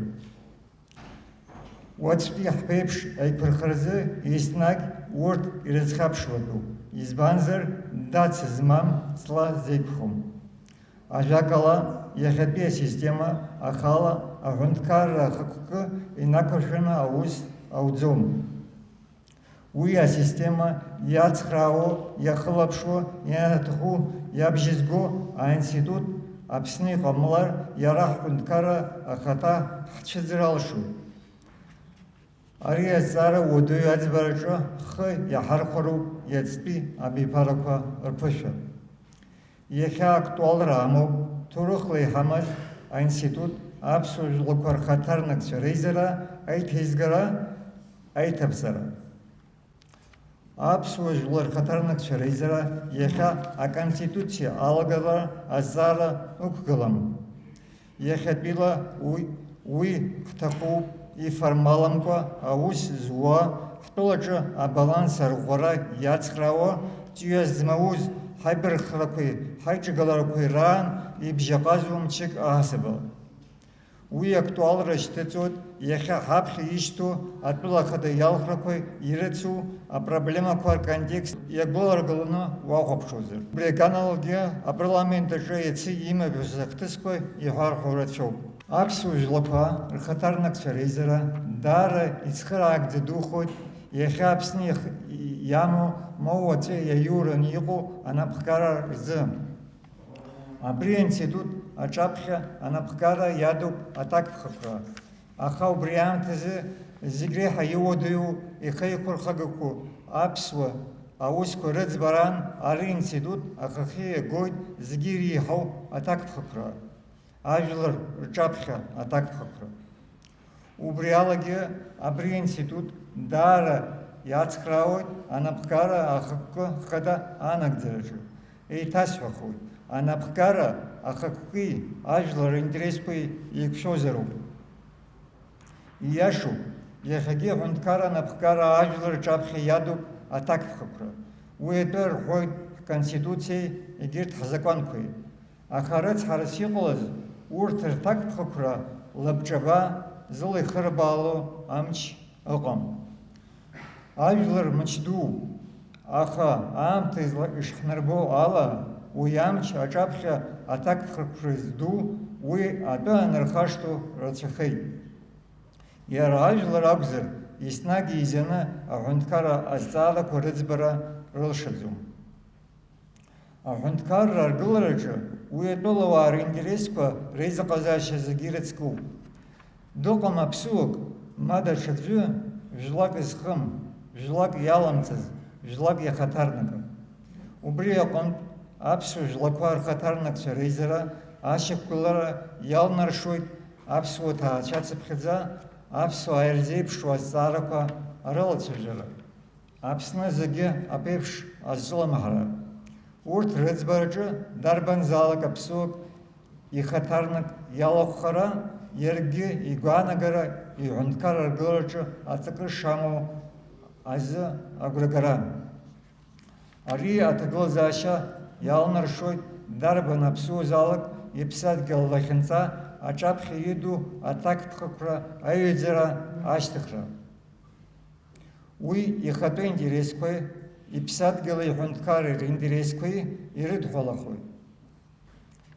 Уаҵәтәи ҳԥеиԥш аиқәырхаразы еснагь урҭ ирызхьаԥшуатәуп, избанзар, дацәа змам ҵла зеиқәхом. Ажәакала, иахьатәи асистема ахала аҳәынҭқарра ахықәкы инақәыршәаны аус ауӡом. Уи асистема иацхраауа, иахылаԥшуа, ианаҭаху иабжьызго аинститут Аԥсны иҟамлар, иара ҳҳәынҭқарра ахаҭа ҳцәыӡыр алшоит. Ари азҵаара уадаҩы аӡбараҿы ҳхы иаҳархәароуп иацтәи абиԥарақәа рԥышәа. Иахьа актуалра амоуп ҭоурыхла иҳамаз аинститут аԥсуа жәлақәа рхаҭарнакцәа реизара аиҭеизгара, аиҭаԥҵара. Аԥсуа жәлар рхаҭарнакцәа реизара иахьа аконституциа алагалара азҵаара ықәгылам. Иахьатәила уи, уи ҳҭахуп, иформаламкәа аус зуа, ҳтәылаҿы абаланс арӷәӷәара иацхраауа, ҵҩа змауз ҳаибархрақәеи ҳаиҿагыларақәеи раан ибжьаҟазоу мчык аҳасабала. Уи актуалра шьҭыҵуеит иахьа ҳаԥхьа ишьҭоу атәыла ахада иалхрақәа ирыцу апроблемақәа рконтекст иагәыларгаланы уахәаԥшуазар. Убри аганалагьы апарламент аҿы иацы имаҳәыз ахҭысқәа иҳәарҳәо рацәоуп. Аԥсуа жәлақәа рхаҭарнакцәа реизара даара ицхыраагӡа духоит иахьа Аԥсны иах-, иамоу, ма уаҵәы иаиураны иҟоу анапхгара рзы. Абри аинститут аҿаԥхьа анапхгара иадуп аҭакԥхықәра, аха убри аамҭазы зегь реиҳа иуадаҩу ихеиқәырхагақәоу аԥсуа аусқәа рыӡбаран ари институт ахахьы иагоит зегьы иреиҳау аҭакԥхықәра, ажәлар рҿаԥхьа аҭакԥхықәра. Убри алагьы абри аинститут даара иацхраауеит анапхгара ахықәкы хада анагӡараҿы. Еиҭасҳәахуеит, анапхгара ахықәки ажәлар ринтересқәеи еиқәшәозароуп. Ииашоуп, иахьагьы аҳәынҭқарра анапхгара ажәлар рҿаԥхьа иадуп аҭакԥхықәра. Уи атәы рҳәоит ҳконституциеи егьырҭ ҳзакәанқәеи. Аха рыцҳарас иҟалаз, урҭ рҭакԥхықәра лабҿаба зыла ихырбаало амч ыҟам. Ажәлар мыч дууп, аха аамҭа изла-, ишҳнарбо ала, уи амч аҿаԥхьа аҭакԥхықәра зду уи атәы анырхашҭуа рацәахеит. Иара ажәлар акәзар, еснагь еизаны аҳәынҭқарра азҵаарақәа рыӡбара рылшаӡом. Аҳәынҭқарра аргылараҿы уи атәылауаа ринтересқәа реизыҟазаашьа зегьы ирыцкуп. Дыҟам аԥсуак, ма даҽаӡәы, жәлак зхым, жәлак иаламҵаз, жәлак иахаҭарнакым. Убри аҟынтә, аԥсуа жәлақәа рхаҭарнакцәа реизара ашьақәгылара иалнаршоит аԥсуа ҭаацәа цыԥхьаӡа, аԥсуаа ирзеиԥшу азҵаарақәа рылацәажәара. Аԥсны зегьы аԥеиԥш азҿлымҳара. Урҭ рыӡбараҿы дарбанзаалак аԥсуак ихаҭарнак иалахәхара, иаргьы игәаанагара иҳәынҭқарра аргылараҿы аҵакы шамоу азы агәрагара. Ари аҭагылазаашьа иалнаршоит дарбан аԥсуазаалак иԥсадгьыл лахьынҵа аҿаԥхьа иду аҭакԥхықәра аҩаӡара ашьҭыхра. Уи ихатәы интересқәеи иԥсадгьыли иҳәынҭқарреи ринтересқәеи ирыдҳәалахоит.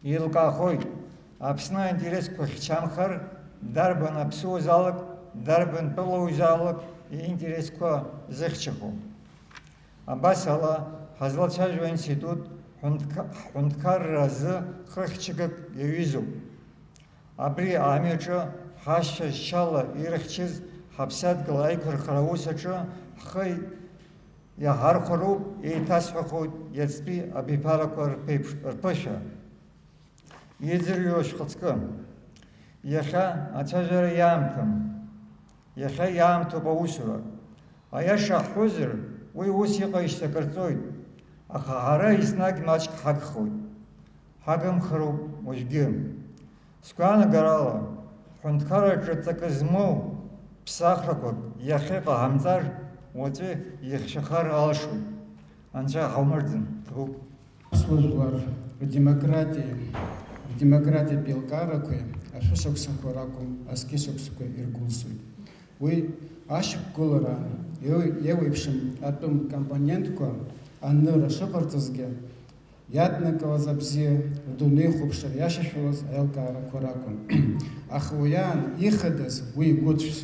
Еилкаахоит, Аԥсны аинтересқәа хьчамхар, дарбан аԥсуазаалак, дарбан тәылауаҩзаалак иинтересқәа зыхьчахо. Абас ала, ҳазлацәажәо аинститут ҳәынҭқа-, ҳҳәынҭқарра азы хыхьчагак иаҩызоуп. Абри амҩаҿы ҳашьцәа шьала ирыхьчаз ҳаԥсадгьыл аиқәырхара аус аҿы ҳхы Иаҳархәароуп, еиҭасҳәахоит иацтәи абиԥарақәа рԥеиԥш-, рԥышәа. Иӡырҩуа шәхаҵкы. Иахьа ацәажәара иаамҭам. Иахьа иаамҭоуп аусура. Аиаша ҳҳәозар, уи ус иҟаижьҭеи акырҵоит, аха ҳара еснагь маҷк ҳагхоит. Ҳагымхароуп уажәгьы. Сгәаанагарала, ҳҳәынҭқарраҿы ҵакы змоу ԥсахрақәак иахьа иҟаҳамҵар, уаҵәы ихьчахар алшоит. Анцәа ҳаумырӡын, ҭабуп. Аԥсуа жәлар рдемократиеи, рдемократиатә еилкаарақәеи ашәышықәсақәа ракәым, азқьышықәсақәа иргәылсуеит. Уи ашьақәгылара еи-, еиуеиԥшым атәым компонентқәа анырра шыҟарҵазгьы, иаднакылаз абзиа, рдунеихәаԥшра иашьашәалаз аилкаарақәа ракәын. Аха уи аан ихадаз уи игәыцәс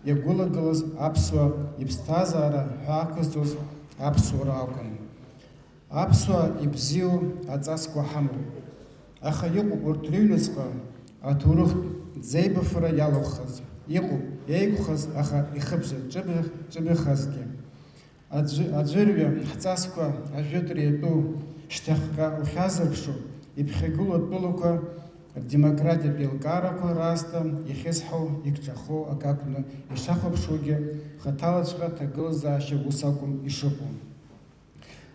иагәылагылаз аԥсуа иԥсҭазаара ҳәа ақәызҵоз аԥсуара акәын. Аԥсуаа ибзиоу аҵасқәа ҳамоуп, аха иҟоуп урҭ рыҩнуҵҟа аҭоурыхтә ӡеибафара иалахәхаз, иҟоуп еиқәхаз, аха ихыбжа ҿыбы-, ҿыбыхазгьы. Аӡәы-, аӡәырҩы ҳҵасқәа ажәытәра иатәу шьҭахьҟа ухьазырԥшу, иԥхьагылоу атәылақәа рдемократиатә еилкаарақәа раасҭа иахьызҳау, икҿахо акы акәны ишахәаԥшуагьы, хаҭалаҵәҟьа аҭагылазаашьа ус акәым ишыҟоу.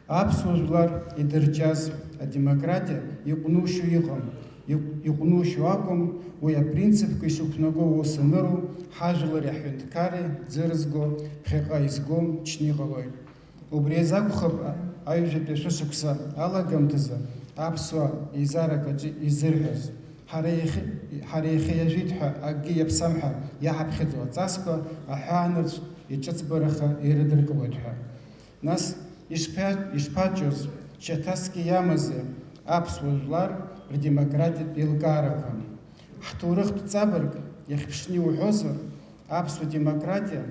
Аԥсуа жәлар идырҿиаз адемократиа иҟәнушьо иҟам, иҟә-, иҟәнушьо акәым, уи апринципқәа ишықәнаго ус аныру, ҳажәлари ҳҳәынҭқарреи ӡы рызго, ԥхьаҟа изго мчны иҟалоит. Убри азы акәхап, а-, аҩажәатәи ашәышықәса алагамҭазы аԥсуа еизарак аҿы изырҳәаз, ҳара иахьа, ҳара иахьа иажәит ҳәа акгьы иаԥсам ҳәа иаҳаԥхьаӡо аҵасқәа аҳәаанырцә иҿыцбараха ирыдыркылоит ҳәа. Нас ишԥа-, ишԥаҿиоз, шьаҭасгьы иамази аԥсуа жәлар рдемократиатә еилкаарақәа? Ҳҭоурыхтә ҵабырг иахьԥшны иуҳәозар, аԥсуа демократиа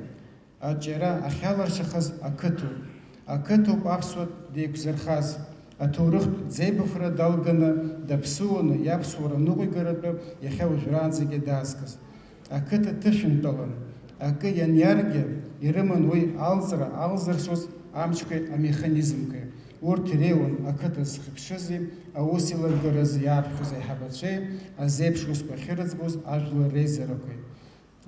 аҿиара ахьалыршахаз ақыҭоуп. Ақыҭоуп аԥсуа деиқәзырхаз, аҭоурыхтә ӡеибафара далганы даԥсыуаны иаԥсуара ныҟәигаратәы иахьа уажәраанӡагьы даазгаз. Ақыҭа ҭышәынтәалан, акы ианиаргьы, ирыман уи алҵра алзыршоз амчқәеи амеханизмқәеи. Урҭ иреиуан ақыҭа зхьыԥшызи аус еилагаразы иаарԥхьоз аиҳабацәеи азеиԥш усқәа ахьырыӡбоз ажәлар реизарақәеи.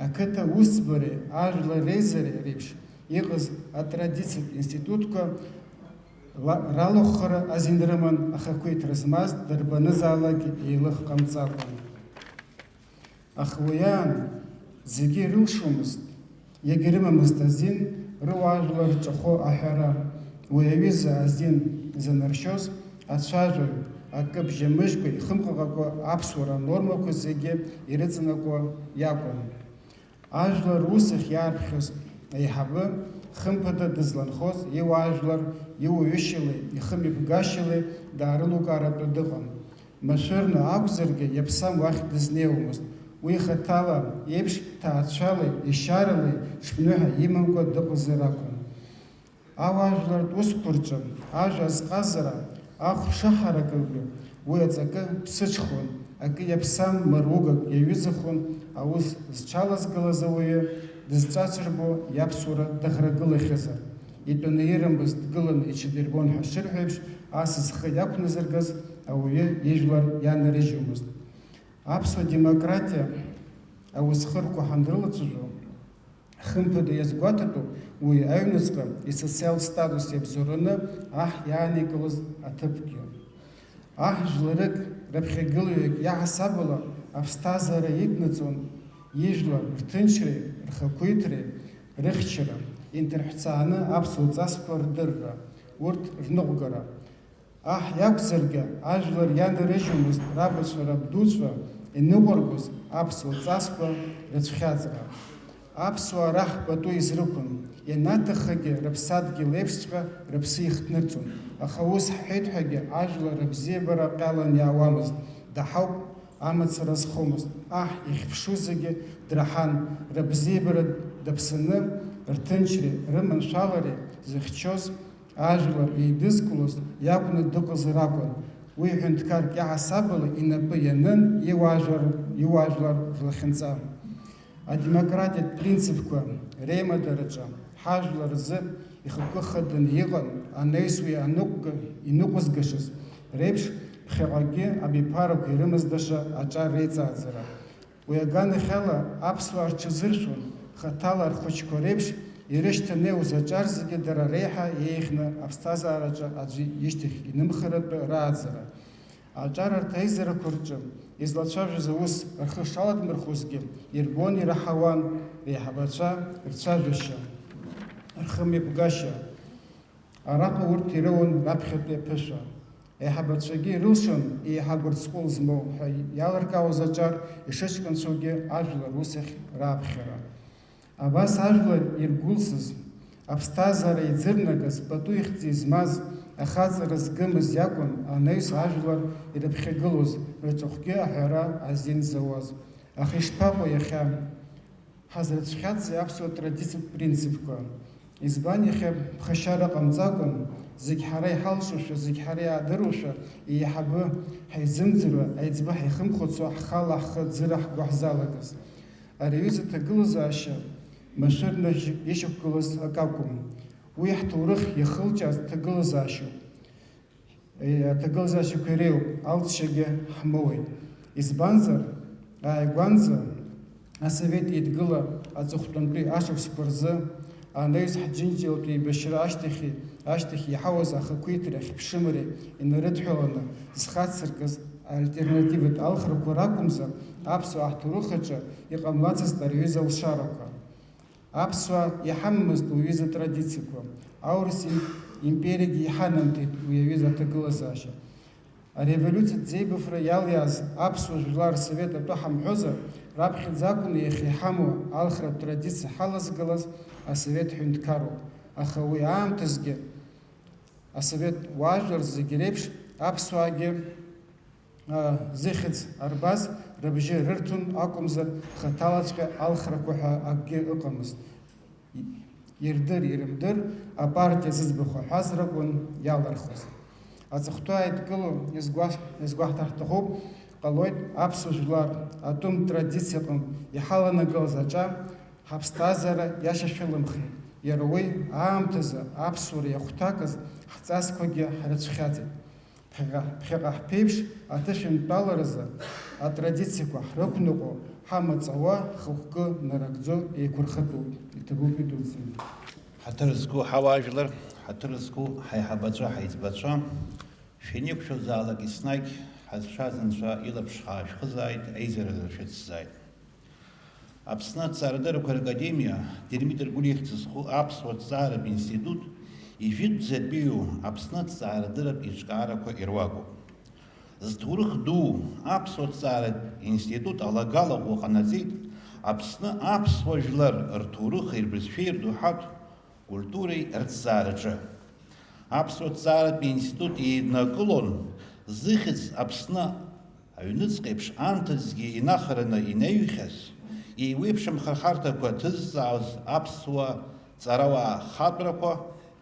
Ақыҭа усӡбареи ажәлар реизареи реиԥш иҟаз атрадициатә институтқәа ла-, ралахәхара азин рыман, ахақәиҭра змаз дарбанызаалак еилых ҟамҵакәан. Аха уи аан зегьы ирылшомызт, иагьрымамызт азин руаажәлар рҿахәы аҳәара. Уи аҩыза азин занаршьоз ацәажәаҩ, акы бжьамыжькәа ихымҟаҟакәа аԥсуара анормақәа зегьы ирыҵанакуа иакәын. Ажәлар рус ахьиаарԥхьоз аиҳабы, хымԥада дызланхоз иуаажәлар иуаҩышьалеи ихымҩаԥгашьалеи даарылукааратәы дыҟан. Машәырны акәзаргьы, иаԥсам уахь дызнеиуамызт. Уи хаҭала еиԥш, ҭаацәалеи ешьаралеи ҽԥныҳәа имамкәа дыҟазар акәын. Ауаажәлартә усқәа рҿы ажәа азҟазара ахә шыҳаракыргьы, уи аҵакы ԥсыҽхон, акы иаԥсам маругак иаҩызахон аус зҽалазгалаз ауаҩы дызҵәацырбо иаԥсуара даӷрагылахьазар. Итәаны ирымбаз дгыланы иҽадирбон ҳәа шырҳәо еиԥш, ас зхы иақәназыргаз ауаҩы ижәлар ианарыжьуамызт. Аԥсуа демократиа аусхырқәа ҳанрылацәажәо, хымԥада иазгәаҭатәуп уи аҩнуҵҟа исоциалтә статус иабзоураны аҳ иааникылоз аҭыԥгьы. Аҳ жәларык раԥхьагылаҩык иаҳасабала аԥсҭазаара иднаҵон ижәлар рҭынчреи рхақәиҭреи рыхьчара, инҭырҳәцааны аԥсуа ҵасқәа рдырра, урҭ рныҟәгара. Аҳ иакәзаргьы, ажәлар ианарыжьуамызт рабацәа, рабдуцәа иныҟәыргоз аԥсуа ҵасқәа рыцәхьаҵра. Аԥсуаа раҳ пату изрықәын, ианаҭаххагьы рыԥсадгьыл еиԥшҵәҟьа рыԥсы ихҭнырҵон, аха ус ҳҳәеит ҳәагьы ажәлар рыбзиабара ҟьалан иаауамызт, даҳауп, амацара зхомызт, аҳ ихьԥшу зегьы драҳан, рыбзиабара даԥсаны, рҭынчреи рыманшәалареи зыхьчоз ажәлар еидызкылоз иакәны дыҟазар акәын, уи ҳәынҭқарк иаҳасабала инапы ианын иуаажәлар, иуаажәлар рлахьынҵа. Адемократиатә принципқәа реимадараҿы ҳажәлар рзы Ихықәкы хыданы иҟан анаҩс уи аныҟәга-, иныҟәызгашаз реиԥш, ԥхьаҟагьы абиԥарақәа ирымаздаша аҿар реиҵааӡара. Уи аганахьала аԥсуаа рҽазыршәон, хаҭала рхәыҷқәа реиԥш ирышьҭанеиуаз аҿар зегьы дара реиҳа еиӷьны аԥсҭазаараҿы аӡәы ишьҭахь инымхаратәы рааӡара. Аҿар арҭ аизарақәа рҿы излацәажәоз аус рхы шаладмырхәозгьы ирбон, ираҳауан реиҳабацәа рцәажәашьа, рхымҩаԥгашьа. Араҟа урҭ ирыуан раԥхьатәи аԥышәа. Аиҳабацәагьы ирылшон еиҳа гәырҵҟәыл змоу ҳәа иалыркаауаз аҿар ишыҷкәынцәоугьы ажәлар русахь раԥхьара. Абас ажәлар иргәылсыз, аԥсҭазаара иӡырнагаз, пату ихьӡ змаз, ахаҵара згымыз иакәын анаҩс ажәлар ирыԥхьагылоз, рҿахәгьы аҳәара азин зауаз. Аха ишԥаҟоу иахьа? Ҳазрыцәхьаҵзеи аԥсуа традициатә принципқәа? Избан иахьа ԥхашьара ҟамҵакәан, зегь ҳара иҳалшошәа, зегь ҳара иаадыруашәа, еиҳабы ҳаизымӡыруа, аиҵбы ҳаихымхәыцуа, ҳхала ҳхы ӡыра ҳгәы ҳзалагаз? Ари аҩыза аҭагылазаашьа машәырны ишьақәгылаз акакәым. Уи ҳҭоурых иахылҿиааз ҭагылазаашьоуп. Е, аҭагылазаашьақәа иреиуоуп, алҵшьагьы ҳмоуеит. Избанзар, ааигәанӡа Асовет Еидгыла аҵыхәтәантәи ашықәсқәа рзы анаҩс ҳџьынџьтәылатә еибашьра ашьҭахьи, ашьҭахь иҳауаз ахақәиҭреи ахьԥшымреи инарыдҳәаланы зхацыркыз альтернативатә алхрақәа ракәымзар, аԥсуаа ҳҭоурых аҿы иҟамлацызт ари аҩыза алшарақәа. Аԥсуаа иҳамамызт уи аҩыза традициақәа, аурыс им-, империагьы иҳанамҭеит уи аҩыза аҭагылазаашьа. Ареволиуциатә ӡеибыфра иалиааз аԥсуа жәлар рсовет атәы ҳамҳәозар, раԥхьаӡа акәны иахьа иҳамоу алхратә традициа ҳалазгалаз асовет ҳәынҭқаруп, аха уи аамҭазгьы асовет уаажәлар зегьы реиԥш аԥсуаагьы, а, зыхьӡ арбаз рыбжьы рырҭон акәымзар, хаҭалаҵәҟьа алхрақәа ҳәа акгьы ыҟамызт. Ирдыр, ирымдыр, апартиа зыӡбахә аҳәаз ракәын иалырхыз. Аҵыхәтәа еидкыло иазгәаҳ-, иазгәаҳҭар ҳҭахуп, ҟалоит аԥсуа жәлар атәым традициаҟынтә иҳаланагалаз аҿар ҳаԥсҭазаара иашьашәылымхит. Иара уи аамҭазы аԥсуара иахәҭакыз ҳҵасқәагьы ҳрыцәхьаҵит. Ԥхьаҟа, ԥхьаҟа ҳԥеиԥш аҭышәынтәаларазы атрадициақәа ҳрықәныҟәо, ҳамаҵ-ауа хықәкы нарыгӡо еиқәырхатәуп, иҭабуп идуӡӡаны. Ҳаҭыр зқәу ҳауаажәлар, ҳаҭыр зқәу ҳаиҳабацәа, ҳаиҵбацәа, шәанеиқәшәозаалак еснагь ҳазшаз Анцәа илаԥш хаашәхызааит, аизаразы шәыцзааит. Аԥсны аҭҵаарадыррақәа ракадемиа Дырмит Аргәлиа ихьӡ зху аԥсуа ҭҵааратә институт ижәытәӡатәиу Аԥсны аҭҵаарадырратә еиҿкаарақәа ируакуп. Зҭоурых ду аԥсуа ҭҵааратә институт алагала ӷәӷәа ҟанаҵеит Аԥсны аԥсуа жәлар рҭоурыхи рбызшәеи рдоуҳатә культуреи рыҭҵаараҿы. Аԥсуа ҭҵааратә институт еиднакылон зыхьӡ Аԥсны аҩныҵҟеиԥш анҭыҵгьы инахараны инаҩхьаз, еиуеиԥшым ахырхарҭақәа ҭызҵаауаз аԥсуа ҵарауаа хатәрақәа,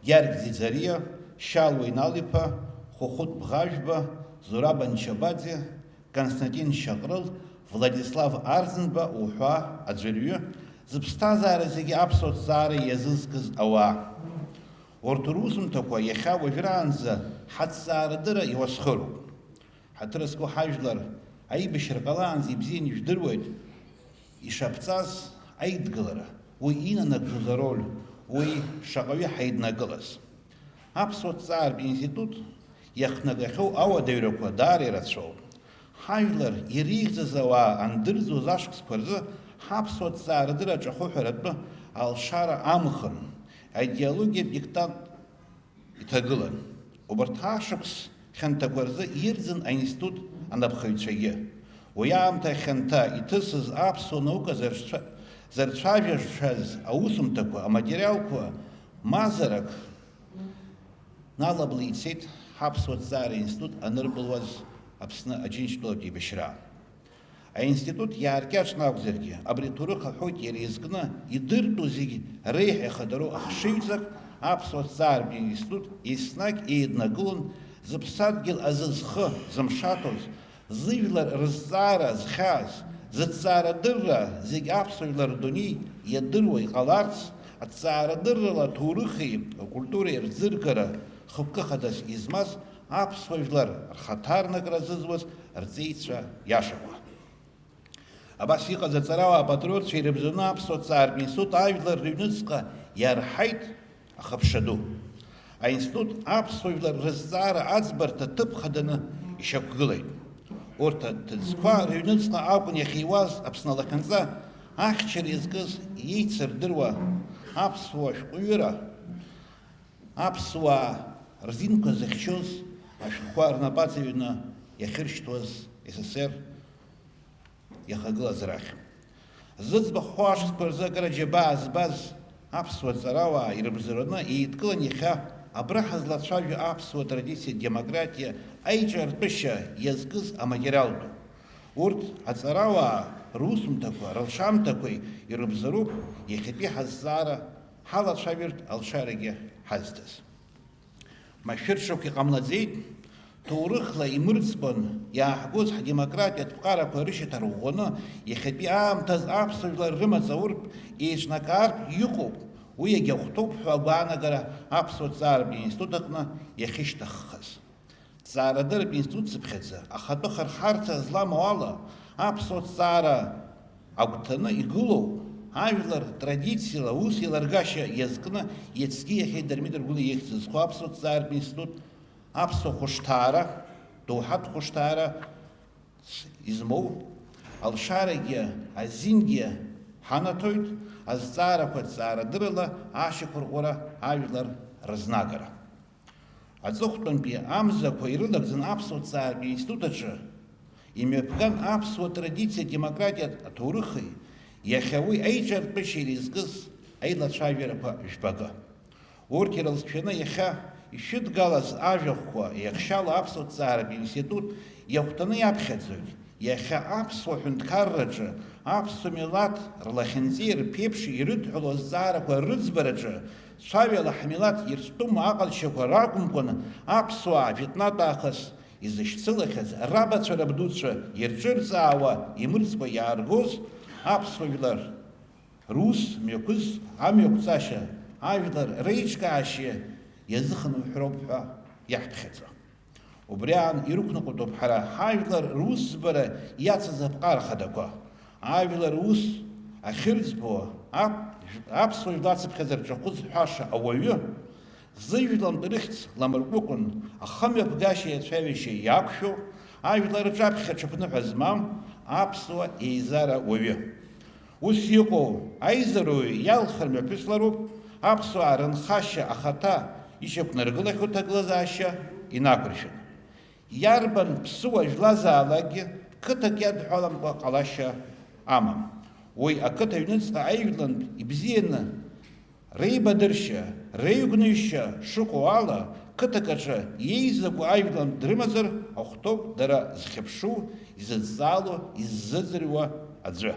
Гьаргь Ӡиӡариа, Шьалуа Инал-иԥа, Хәыхәыт Бӷажәба, Зураб Анчабаӡе, Константин Шьаҟрыл, Владислав Арӡынба уҳәа аӡәырҩы, зыԥсҭазаара зегьы аԥсуа ҭҵаара иазызкыз ауаа. Урҭ русумҭақәа иахьа уажәраанӡа ҳаҭҵаарадырра иуасхыруп. Ҳаҭыр зқәу ҳажәлар аибашьра ҟалаанӡа ибзианы ижәдыруеит ишаԥҵаз аидгылара, уи инанагӡоз ароль, уи шаҟаҩы ҳаиднакылаз. Аԥсуа ҭҵааратә институт иахнагахьоу ауадаҩрақәа даара ирацәоуп. Ҳажәлар иреиӷьӡаз ауаа андырӡуаз ашықәсқәа рзы ҳаԥсуа ҭҵаарадырра аҿахәы ҳәаратәы алшара амхын, аидеологиатә диктант иҭагылан. Убарҭ ашықәс хьанҭақәа рзы ирӡын аинститут анапхаҩцәагьы. Уи аамҭа хьанҭа иҭысыз аԥсуа наука зарцәа-, зарцәажәашаз аусумҭақәа, аматериалқәа мазарак налаблицеит ҳаԥсуа ҭҵаара институт анырбылуаз Аԥсны Аџьынџьтәылатә еибашьра. Аинститут иааркьаҿны акәзаргьы, абри аҭоурых аҳәоит иара изкны идыртәу зегь реиҳа ихадароу ахшыҩҵак аԥсуа ҭҵааратә институт еснагь еиднакылон зыԥсадгьыл азы зхы зымшаҭоз, зыжәлар рызҵаара зхьааз, зыҭҵаарадырра зегь аԥсуа жәлар рдунеи иадыруа иҟаларц, Аҭҵаарадыррала аҭоурыхи акультуреи рӡыргара хықәкы хадас измаз аԥсуа жәлар рхаҭарнакра зызуаз рҵеицәа иашақәа. Абас иҟаз аҵарауаа апатриотцәа ирыбзоуны аԥсуа ҭҵааратә институт ажәлар рыҩныҵҟа иарҳаит ахыԥша ду. Аинститут аԥсуа жәлар рызҵаара аӡбарҭа ҭыԥ хаданы ишьақәгылеит. Урҭ аҭыӡқәа рыҩныҵҟа акәын иахьиуаз Аԥсны алахьынҵа ахьчара иазкыз, еицырдыруа аԥсуа шәҟәҩыра, аԥсуаа рзинқәа зыхьчоз ашәҟәқәа рнапаҵаҩны иахьыршьҭуаз С С С Р иахагылаз рахь. Зыӡбахә ҳәо ашықәсқәа рзы акыр аџьабаа збаз аԥсуа ҵарауаа ирыбзоураны еидкылан иахьа абра ҳазлацәажәо аԥсуа традициа, демократиа аиҿартәышьа иазкыз аматериал ду. Урҭ аҵарауаа русумҭақәа, рылшамҭақәеи ирыбзоуроуп иахьатәи ҳазҵаара, ҳалацәажәартә алшарагьы ҳазҭаз. Машәыршақә иҟамлаӡеит, ҭоурыхла имырӡкәан иааҳгоз ҳдемократиатә ԥҟарақәа рышьаҭара ӷәӷәаны, иахьатәи аамҭаз аԥсуа жәлар рымаҵ ауртә еиҿнакаартә иҟоуп, уи иагьахәҭоуп ҳәа агәаанагара аԥсуа ҭҵааратә институт аҟны иахьышьҭыххаз. Ҭҵаарадырратә институт цыԥхьаӡа ахатәы хырхарҭа зламоу ала, аԥсуа ҭҵаара агәҭаны игылоу, ажәлар традициала аус еиларгашьа иазкны иацгьы иахьеи Дырмит Аргәына ихьӡ зху аԥсуа ҭҵааратә институт, аԥсуа хәышҭаара, доуҳатә хәышҭаара измоу, алшарагьы азингьы ҳанаҭоит, азҵаарақәа ҭҵаарадыррала ашьақәырӷәӷәара, ажәлар рызнагара. Аҵыхәтәантәи амзақәа ирылагӡан аԥсуа ҭҵааратә институт аҿы имҩаԥган аԥсуа традициа, демократиатә аҭоурыхи иахьа уи аиҿартәышьеи ирызкыз аилацәажәарақәа жәпакы. Урҭ ирылҵшәаны иахьа ишәыдгалаз ажәахәқәа иахшьала аԥсуа ҭҵааратә институт иахәҭаны иаԥхьаӡоит. Иахьа аԥсуа ҳәынҭқарраҿы аԥсуа милаҭ рлахьынҵеи рԥеиԥши ирыдҳәалоу азҵаарақәа рыӡбараҿы цәаҩала ҳмилаҭ иртәым аҟазшьақәа ракәымкәан, аԥсуаа жәытәнатә аахыс изышьцылахьаз рабацәа рабдуцәа ирҿырҵаауа имырӡкәа иааргоз аԥсуа жәлар рус мҩақәыз амҩақәҵашьа, ажәлар реиҿкаашьа иазыхынҳәроуп ҳәа иаҳԥхьаӡо. Убри аан ирықәныҟәатәуп ҳара ҳажәлар русӡбара иацыз аԥҟара хадақәа. Ажәлар рус ахьырӡбо ап-, аԥсуа жәлар цыԥхьаӡа рҿахәы зҳәаша ауаҩы, зыжәлантә рыхьӡ ламыркәыкәын, ахымҩаԥгашьа иацәажәашьа иақәшәо, ажәлар рҿаԥхьа ҽыԥныҳәа змам аԥсуа еизара уаҩы. Ус иҟоу аизароуаҩ иалхра мҩаԥыслароуп, аԥсуаа рынхашьа ахаҭа ишьақәнаргылахьоу ҭагылазаашьа инақәыршәаны. Иарбан ԥсыуа жәлазаалакгьы қыҭак иадҳәаламкәа ҟалашьа амам. Уи ақыҭа аҩныҵҟа аижәлантә ибзианы реибадыршьа, реигәныжьшьа шыҟоу ала, қыҭак аҿы иеизаку ажәлантә дрымазар ахәҭоуп дара зхьыԥшу, изыдҵаало, иззыӡырҩуа аӡәы.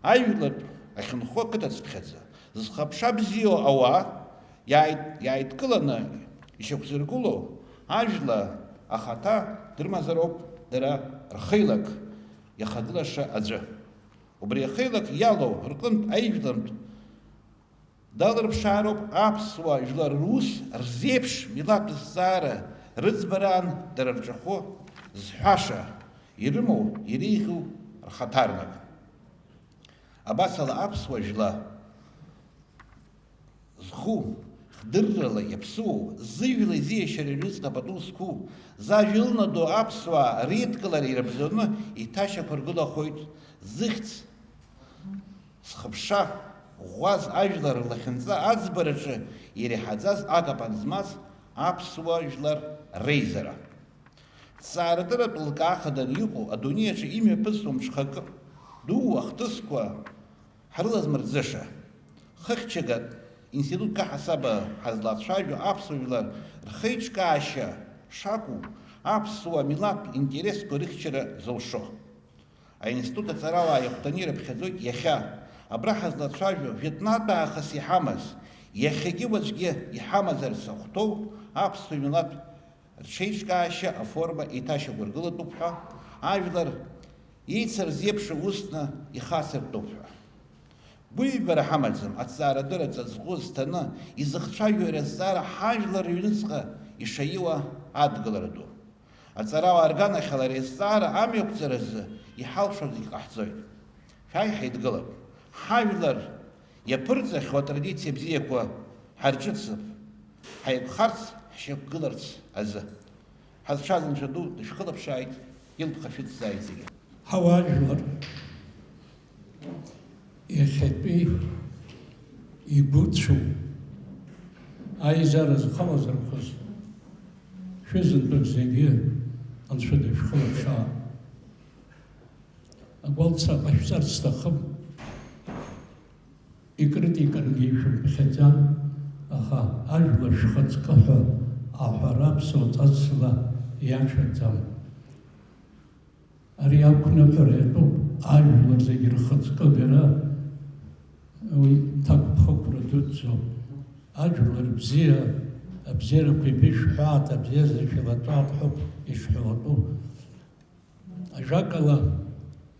Ажәлатә ахьынхо ақыҭацыԥхьаӡа, зхыԥша бзиоу ауаа иааид-, иааидкыланы ишьақәзыргылоу ажәла ахаҭа дрымазароуп дара рхеилак иахагылаша аӡәы. Убри ахеилак иалоу рҟынтә аижәлантә далырԥшаароуп аԥсуа жәлар рус рзеиԥш милаҭтә зҵаара рыӡбараан дара рҿахәы зҳәаша ирымоу, иреиӷьу рхаҭарнак. Абасала аԥсуа жәла зху, хдыррала иаԥсуоу, зыжәла изиашьара рыҩныҵҟа пату зқәу, зажәа ылнадоу аԥсуаа реидкылара ирыбзоуны иҭашьақәыргылахоит зыхьӡ зхыԥша ӷәӷәаз ажәлар рлахьынҵа аӡбараҿы иреиҳаӡаз акапан змаз аԥсуа жәлар реизара. Ҭҵаарадырратә лкаа хаданы иҟоу, адунеи аҿы имҩаԥысуа мҽхакы дуу ахҭысқәа ҳрылазмырӡыша. Хыхьчагатә институтк аҳасаба ҳазлацәажәо аԥсуа жәлар рхеиҿкаашьа шакәу, аԥсуа милаҭтә интересқәа рыхьчара зылшо. Аинститут аҵарауаа иахәҭаны ирыԥхьаӡоит иахьа, абра ҳазлацәажәо, жәытәнатә аахыс иҳамаз, иахьагьы уаҵәгьы иҳамазарц ахәҭоу аԥсуа милаҭ рҽеиҿкаашьа аформа еиҭашьақәыргылатәуп ҳәа, ажәлар еицырзеиԥшу усны ихацыртәуп ҳәа. Гәыҩбара ҳамаӡам, аҭҵаарадырра ҵаҵӷәы зҭаны изыхцәажәо ари азҵаара ҳажәлар рыҩныҵҟа ишаиуа адгылара ду. Аҵарауаа рганахьала ари азҵаара амҩақәҵаразы иҳалшо зегь ҟаҳҵоит. Шәааи ҳаидгылап. Ҳажәлар иаԥырҵахьоу атрадициа бзиақәа ҳарҿыцып. Ҳаиқәхарц, ҳшьақәгыларц азы. Ҳазшаз Анцәа ду дышәхылаԥшааит, илԥха шәыцзааит зегьы. Ҳауаажәлар иахьатәи игәыцәу аизара зхалазырхәыз шәызынтәык зегьы Анцәа дышәхылаԥшаа. Агәалсра ҟашәҵарц сҭахым. Икритикаргьы ишәымԥхьаӡан, аха ажәлар шәхаҵкы ҳәа аҳәара аԥсуа ҵасла иашаӡам. Ари ақәныҳәара иатәуп, ажәлар зегьы рхаҵкы агара уи ҭакԥхықәра дуӡӡоуп. Ажәлар бзиа, абзиарақәа еибышәҳәаат, абзиа зышәылатәаат ҳәоуп ишҳәалатәу. Ажәакала,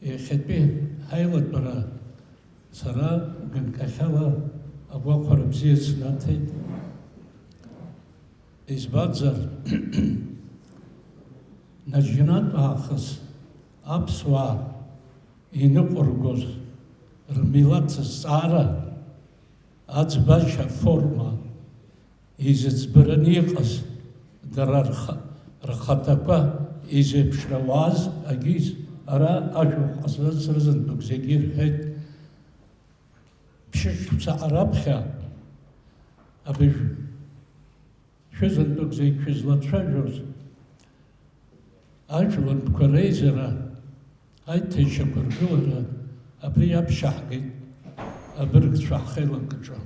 иахьатәи ҳаилатәара сара ганкахьала агәахәара бзиа снаҭеит. Избанзар, наџьнатә аахыс аԥсуаа иныҟәыргоз рмилаҭ зҵаара аӡбашьа аформа изыӡбараны иҟаз, дара рха-, рхаҭақәа изеиԥшрауаз агьиз, ара ажәахә ҟазҵаз рызынтәык зегьы ирҳәеит. Ԥшьышықәса раԥхьа абыржә шәызынтәык зегь шәызлацәажәоз, ажәлантәқәа реизара, аиҭашьақәа ргылара абри иаԥшьаҳгеит абыргцәа ҳхеилак аҿы.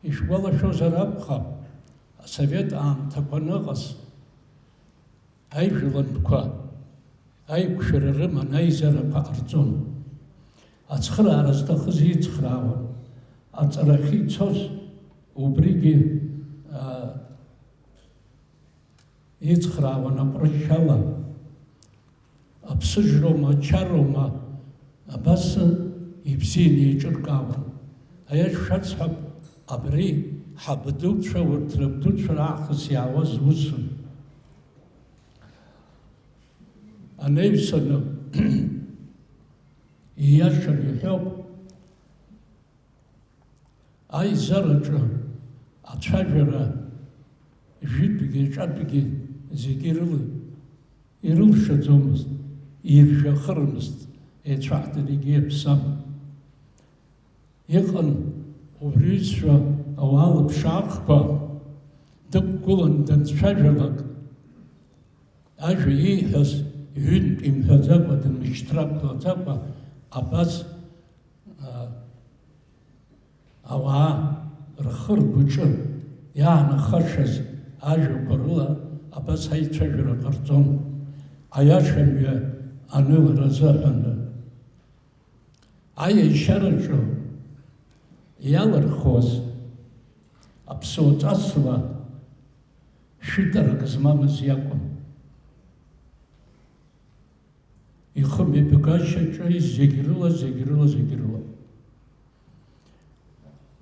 Ишәгәалашәозар акәхап, асовет аамҭақәа аныҟаз, аижәлантәқәа аиқәшәара рыман аизарақәа ҟарҵон. Ацхыраара зҭахыз ицхраауан, аҵарахьы ицоз убригьы, аа, ицхраауан аҟәрышьала. Аԥсыжроума, ачароума, абас ибзианы еиҿыркаауан. Аиаша шәасҳәап, абри ҳабдуцәа, урҭ рабдуцәа раахыс иаауаз усун. Анаҩсаны, ииашаны иҳәоуп, аизараҿы ацәажәара жәытәгьы ҿатәгьы зегьы ирыл-, ирылшаӡомызт, иржәахырмызт, еицәаҳҭыр егьи аԥсам. Иҟан убри иҩызцәа ауаа лыԥшаахқәа дықәгылан данцәажәалак, ажәа ииҳәаз ҩынтә имҳәаӡакәа, дымышьҭрақәлаӡакәа абас, а, ауаа рхы-ргәаҿы иаанахашаз ажәақәа рыла абас аицәажәара ҟарҵон, аиаша мҩа анылара азыҳәан. Аиашьараҿы иалырхуаз аԥсуа ҵасла шәытарак змамыз иакәын. Ихымҩаԥгашьаҿы зегь рыла, зегь рыла, зегь рыла.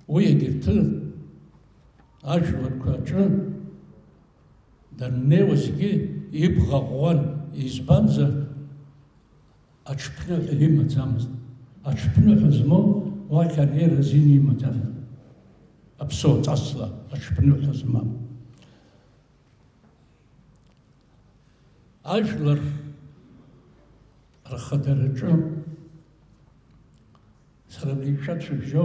Уи егьырҭы ажәларқәа аҿы даннеиуазгьы ибӷа ӷәӷәан, избанзар, аҽԥныҳәа имаӡамызт. Аҽԥныҳәа змоу уахь анеира азин имаӡамызт. Аԥсуа ҵасла аҽԥныҳәа змам. Ажәлар рхадараҿы сара ишәацәажәо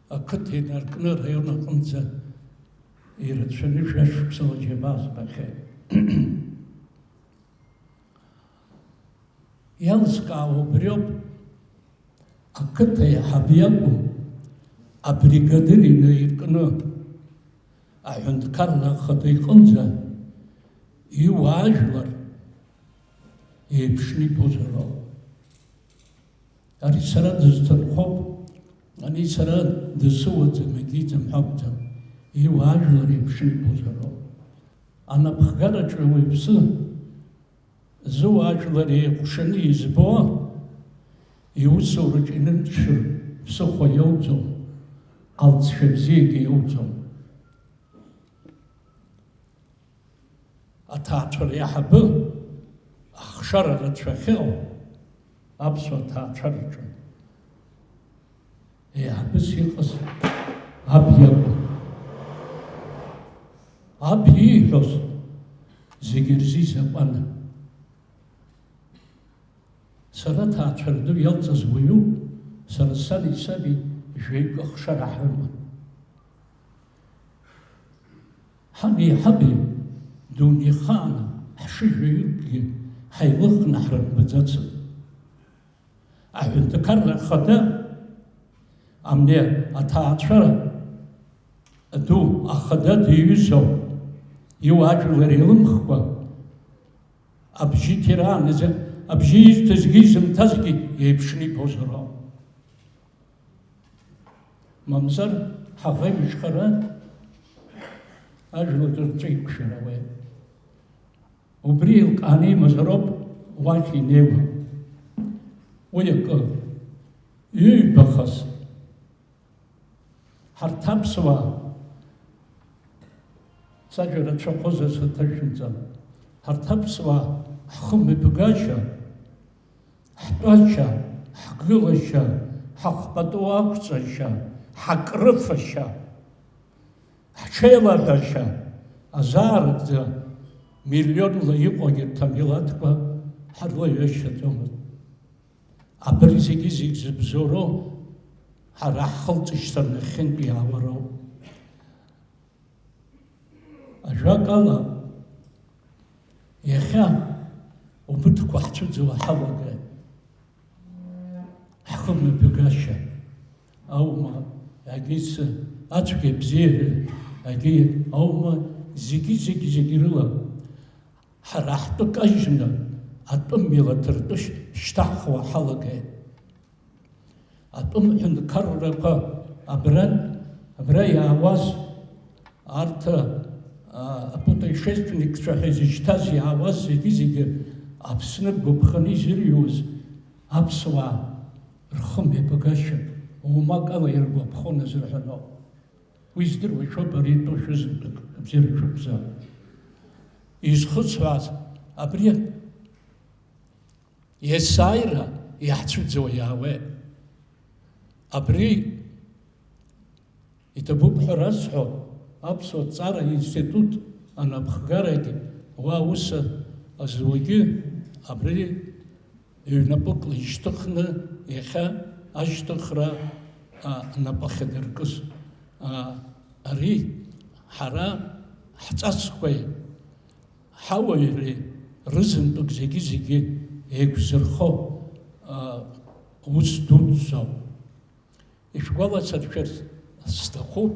ақыҭа инаркны араион аҟынӡа ирацәаны жәашықәсала џьабаа збахьеит. Иалыскаауа убриоуп, ақыҭа аиҳабы иакәым, абригадир инаиркны аҳәынҭқарра ахада иҟынӡа иуаажәлар еиԥшны ибозар ауп. Ари сара дысҭынхоуп, ани сара дысыуаӡам, егьиӡам ҳәа акәӡам, иуаажәлар еиԥшны ибозар ауп. Анапхгараҿы ауаҩԥсы зуаажәлар еиҟәшаны избо, Иусураҿ инымԥшыр ԥсыхәа иоуӡом, алҵшәа бзиагьы иоуӡом. Аҭаацәара иаҳабы ахшара рацәахьоу аԥсуа ҭаацәараҿы еиҳабыс иҟаз аб иакәын. Аб ииҳәоз зегьы рзы изакәанын. Сара ҭаацәара ду иалҵыз уаҩуп, сара сани саби жәаҩык ахшара ҳрыман. Ҳани ҳаби дунеихааны ҳшыжәаҩыкгьы ҳаилыхны ҳрымбаӡацызт. Аҳәынҭқарра ахада, амни аҭаацәара ду ахада диҩызоуп, иуаажәлар еилымхкәа, абжьы ҭираанӡа, абжьы изҭазгьы изымҭазгьы еиԥшны ибозароуп. Мамзар ҳаӷеимышхара ажәлар рҿы иқәшәар ауеит. Убри еилкааны имазароуп уахь инеиуа. Уи акы, иҩбахаз, ҳарҭ аԥсуаа, сажәа рацәахозар саҭашәымҵан, ҳарҭ аԥсуаа ҳхымҩаԥгашьа, ҳтәашьа, ҳгылашьа, ҳахәпатәы ақәҵашьа, ҳакрыфашьа, ҳҽеилаҳәашьа азаарыгӡа миллионла иҟоу егьырҭ амилаҭқәа ҳарлаҩашьаӡомызт. Абри зегьы-зегь зыбзоуроу ҳара ҳхылҵышьҭра нахьхьынтә иаауароуп. Ажәакала, иахьа убыҭқәа ҳцәыӡуа ҳалагеит. Ҳхымҩаԥгашьа аума, егьыс ацәгьа бзиара, егьи аума, зегьы, зегьы, зегьы рыла ҳара ҳтәы кажьны, атәым милаҭ ртәы шьҭаҳхуа ҳалагеит. Атәым ҳәынҭқаррақәа абра, абра иаауаз, арҭ, а, апутешественникцәа ҳәа изышьҭаз иаауаз зегьы-зегьы Аԥсны ргәаԥханы изырҩуаз аԥсуаа рхымҩаԥгашьа оумакала иргәаԥхон азырҳәаноуп. Уи здыруа шәоуп ари итәоу шәызынтәык, абзиара шәықәзаап. Изхысҳәааз абри. Есааира иаҳцәыӡуа иаауеит. Абри иҭабуп ҳәа расҳәо, аԥсуа ҭҵаара институт анапхгарагьы уа аус азуагьы абри ҩнапыкла ишьҭыхны иахьа ашьҭыхра, а, нап ахьадыркыз. А, ари ҳара ҳҵасқәеи ҳауаҩреи рызынтәык зегьы-зегьы еиқәзырхо, а, ус дуӡӡоуп. Ишәгәаласыршәарц сҭахуп,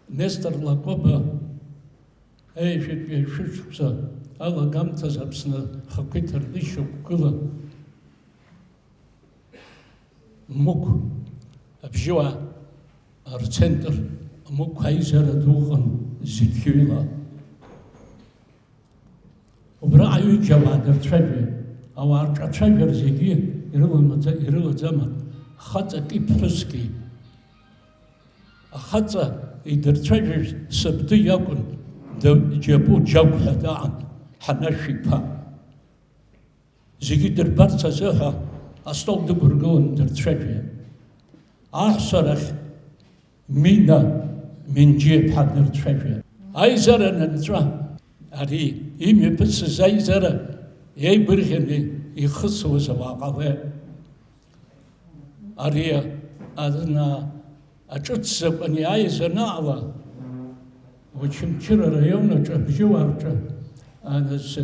Нестор Лакоба аҩажәатәи ашәышықәса алагамҭазы Аԥсны ахақәиҭтәра ишьақәгыла Мықә, абжьыуаа рцентр Мықә аизара ду ыҟан зықьҩыла. Убра аҩыџьа ауаа дырцәажәеит. Ауаа рҿацәажәара зегьы ирыламаӡа-, ирылаӡамызт, хаҵаки ԥҳәыски. Ахаҵа идырцәажәаз сабду иакәын, д-, Џьапу Џьагә ҳәа даан, Ҳанашә иԥа. Зегьы дырбарц азыҳәа астол дықәыргыланы дырцәажәеит. Аҳәса рахь Мина Менџьиаԥҳа дырцәажәеит. Аизара анынҵәа, ари имҩаԥысыз аизара еигәырӷьаны ихысуаз ауаа ҟалеит. Ари, а, на, аҿыц закәан иааиз анаала, Очамчыра араион аҿы абжьыуаа рҿы, а, нас,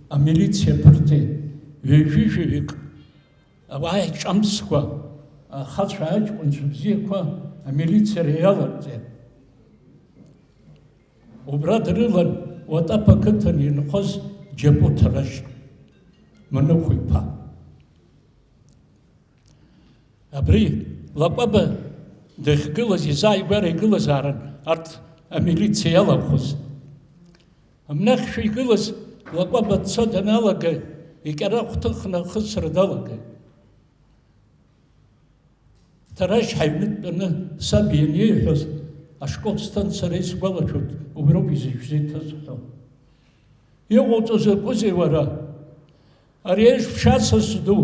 амилициа ԥырҵеит, ҩажәи жәаҩык, ауаа иҿамсқәа, ахацәа аҷкәынцәа бзиақәа амилициара иаларҵеит. Убра дрылан Уатаԥа ақыҭан инхоз Џьапуҭ Рашь Мынықә-иԥа. Абри Лакәаба дахьгылаз изааигәара игылазаарын арҭ амилициа иалахәыз. Амнахьшәа игылаз Лакәаба дцо даналага, икьарахә ҭыхны ахысра далагеит. Ҭарашь ҳаҩны дтәаны саб ианиеиҳәоз, ашкол сҭан сара исгәалашәоит, уброуп изыжәзеиҭазҳәо. Иҟауҵо закәызеи уара? Ари еиԥш асас ду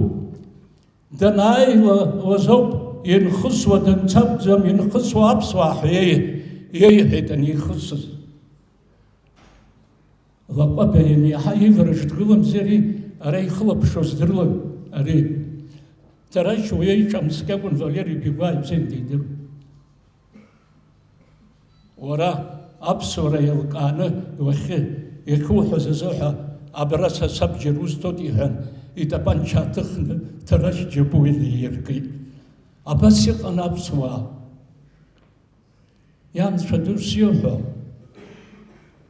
данааилауазоуп инхысуа, данцагәӡам инхысуа аԥсуаа ҳәа иеи-, иеиҳәеит анихысыз. Лаҟәаба ианиаҳа ивараҿ дгыламзи ари, ара ихылаԥшуа здыруан ари. Ҭарашь уаҩы иҿамскьакәын, Валери Бигәаа ибзиан дидыруан. Уара аԥсуара еилкааны уахьы иахьуҳәаз азыҳәа абра са сабџьар усҭоит, иҳәан, итапанча аҭыхны Ҭарашь Џьапуа инаиркит. Абас иҟан аԥсуаа. Ианцәа ду сиҳәо,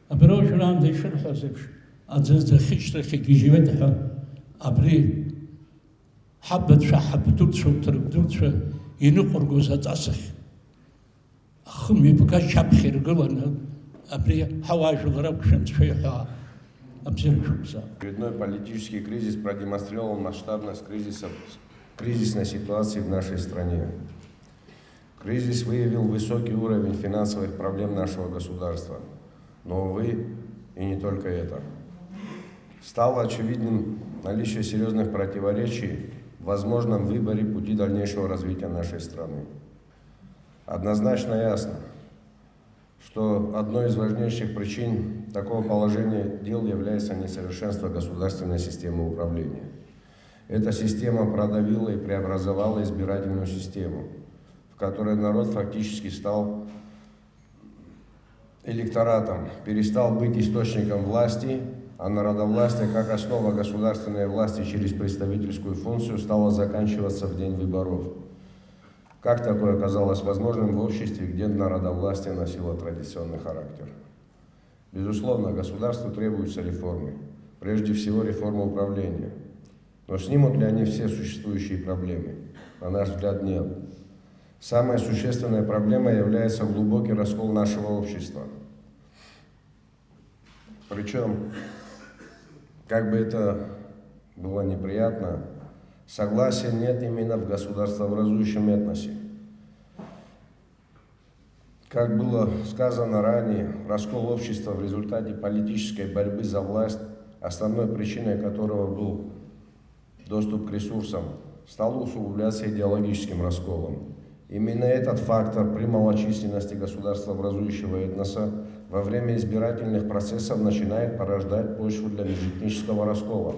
абра уажәраанӡа ишырҳәаз еиԥш, аӡы захьышьҭрахь игьежьуеит ҳәа, абри ҳабацәа, ҳабдуцәа, уҭырбдуцәа иныҟәыргоз аҵасахь, ахымҩаԥгашьа аԥхьа иргыланы, абри ҳауаажәлар ақәшәамц шәеиҳәа абзиара шәықәзаап. Очередной политический кризис продемонстрировал масштабность кризиса, кризисной ситуации в нашей стране. Кризис выявил высокий уровень финансовых проблем нашего государства. Но, увы, и не только это. Стало очевидным наличие серьёзных противоречий в возможном выборе пути дальнейшего развития нашей страны. Однозначно ясно, что одной из важнейших причин такого положения дел является несовершенство государственной системы управления. Эта система продавила и преобразовала избирательную систему, в которой народ фактически стал электоратом, перестал быть источником власти, а народовластие как основа государственной власти через представительскую функцию стало заканчиваться в день выборов. Как такое оказалось возможным в обществе, где народовластие носило традиционный характер? Безусловно, государству требуются реформы, прежде всего реформы управления. Но снимут ли они все существующие проблемы? На наш взгляд, нет. Самой существенной проблемой является глубокий раскол нашего общества. Причём, как бы это было неприятно, согласия нет именно в государствообразующем этносе. Как было сказано ранее, раскол общества в результате политической борьбы за власть, основной причиной которого был доступ к ресурсам, стал усугубляться идеологическим расколом. Именно этот фактор при малочисленности государствообразующего этноса во время избирательных процессов начинает порождать почву для межэтнического раскола,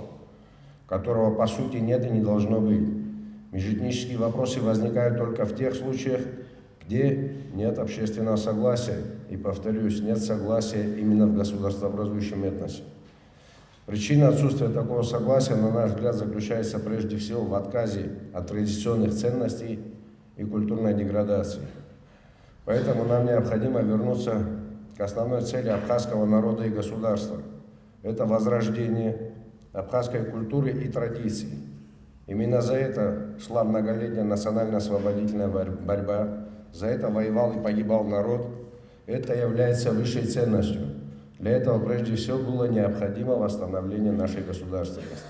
которого по сути нет и не должно быть. Межэтнические вопросы возникают только в тех случаях, где нет общественного согласия, и, повторюсь, нет согласия именно в государствообразующем этносе. Причина отсутствия такого согласия, на наш взгляд, заключается прежде всего в отказе от традиционных ценностей и культурной деградации. Поэтому нам необходимо вернуться к основной цели абхазского народа и государства. Это возрождение абхазской культуры и традиций. Именно за это шла многолетняя национально-освободительная борь-, борьба, за это воевал и погибал народ. Это является высшей ценностью. Для этого прежде всего было необходимо восстановление нашей государственности.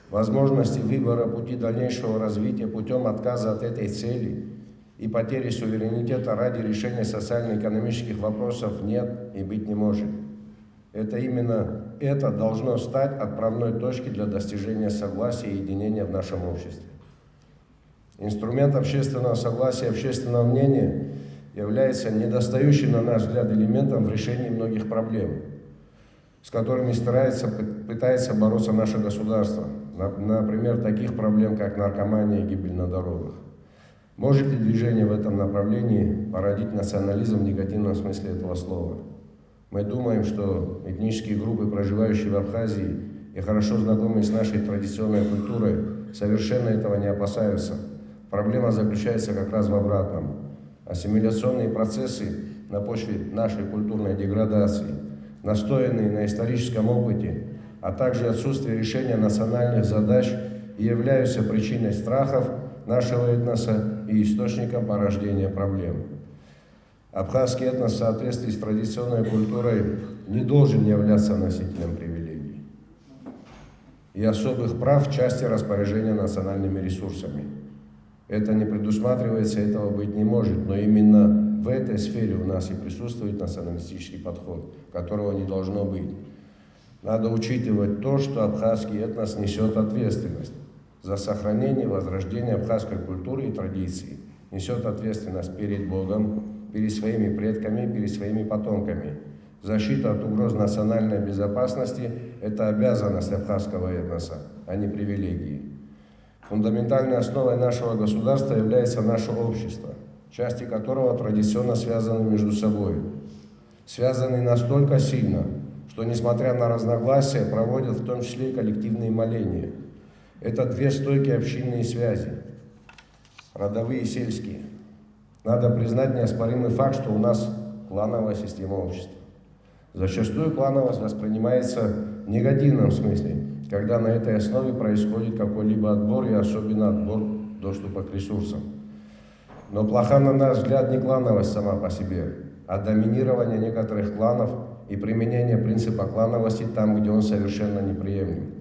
Возможности выбора пути дальнейшего развития путём отказа от этой цели и потери суверенитета ради решения социально-экономических вопросов нет и быть не может. Это именно это должно стать отправной точкой для достижения согласия и единения в нашем обществе. Инструмент общественного согласия и общественного мнения является недостающим, на наш взгляд, элементом в решении многих проблем, с которыми старается, пы-, пытается бороться наше государство. На-, например, таких проблем, как наркомания и гибель на дорогах. Может ли движение в этом направлении породить национализм в негативном смысле этого слова? Мы думаем, что этнические группы, проживающие в Абхазии и хорошо знакомые с нашей традиционной культурой, совершенно этого не опасаются. Проблема заключается как раз в обратном. Ассимиляционные процессы на почве нашей культурной деградации, настоянные на историческом опыте, а также отсутствие решения национальных задач и являются причиной страхов нашего этноса и источником порождения проблем. Абхазский этнос в соответствии с традиционной культурой не должен являться носителем привилегий и особых прав в части распоряжения национальными ресурсами. Это не предусматривается, этого быть не может, но именно в этой сфере у нас и присутствует националистический подход, которого не должно быть. Надо учитывать то, что абхазский этнос несет ответственность за сохранение и возрождение абхазской культуры и традиций, несет ответственность перед Богом, перед своими предками, перед своими потомками. Защита от угроз национальной безопасности — это обязанность абхазского этноса, а не привилегии. Фундаментальной основой нашего государства является наше общество, части которого традиционно связаны между собой. Связаны настолько сильно, что, несмотря на разногласия, проводят в том числе и коллективные моления. Это две стойкие общинные связи, родовые и сельские. Надо признать неоспоримый факт, что у нас клановая система общества. Зачастую клановость воспринимается в негативном смысле, когда на этой основе происходит какой-либо отбор и особенно отбор доступа к ресурсам. Но плоха, на наш взгляд, не клановость сама по себе, а доминирование некоторых кланов и применение принципа клановости там, где он совершенно неприемлем.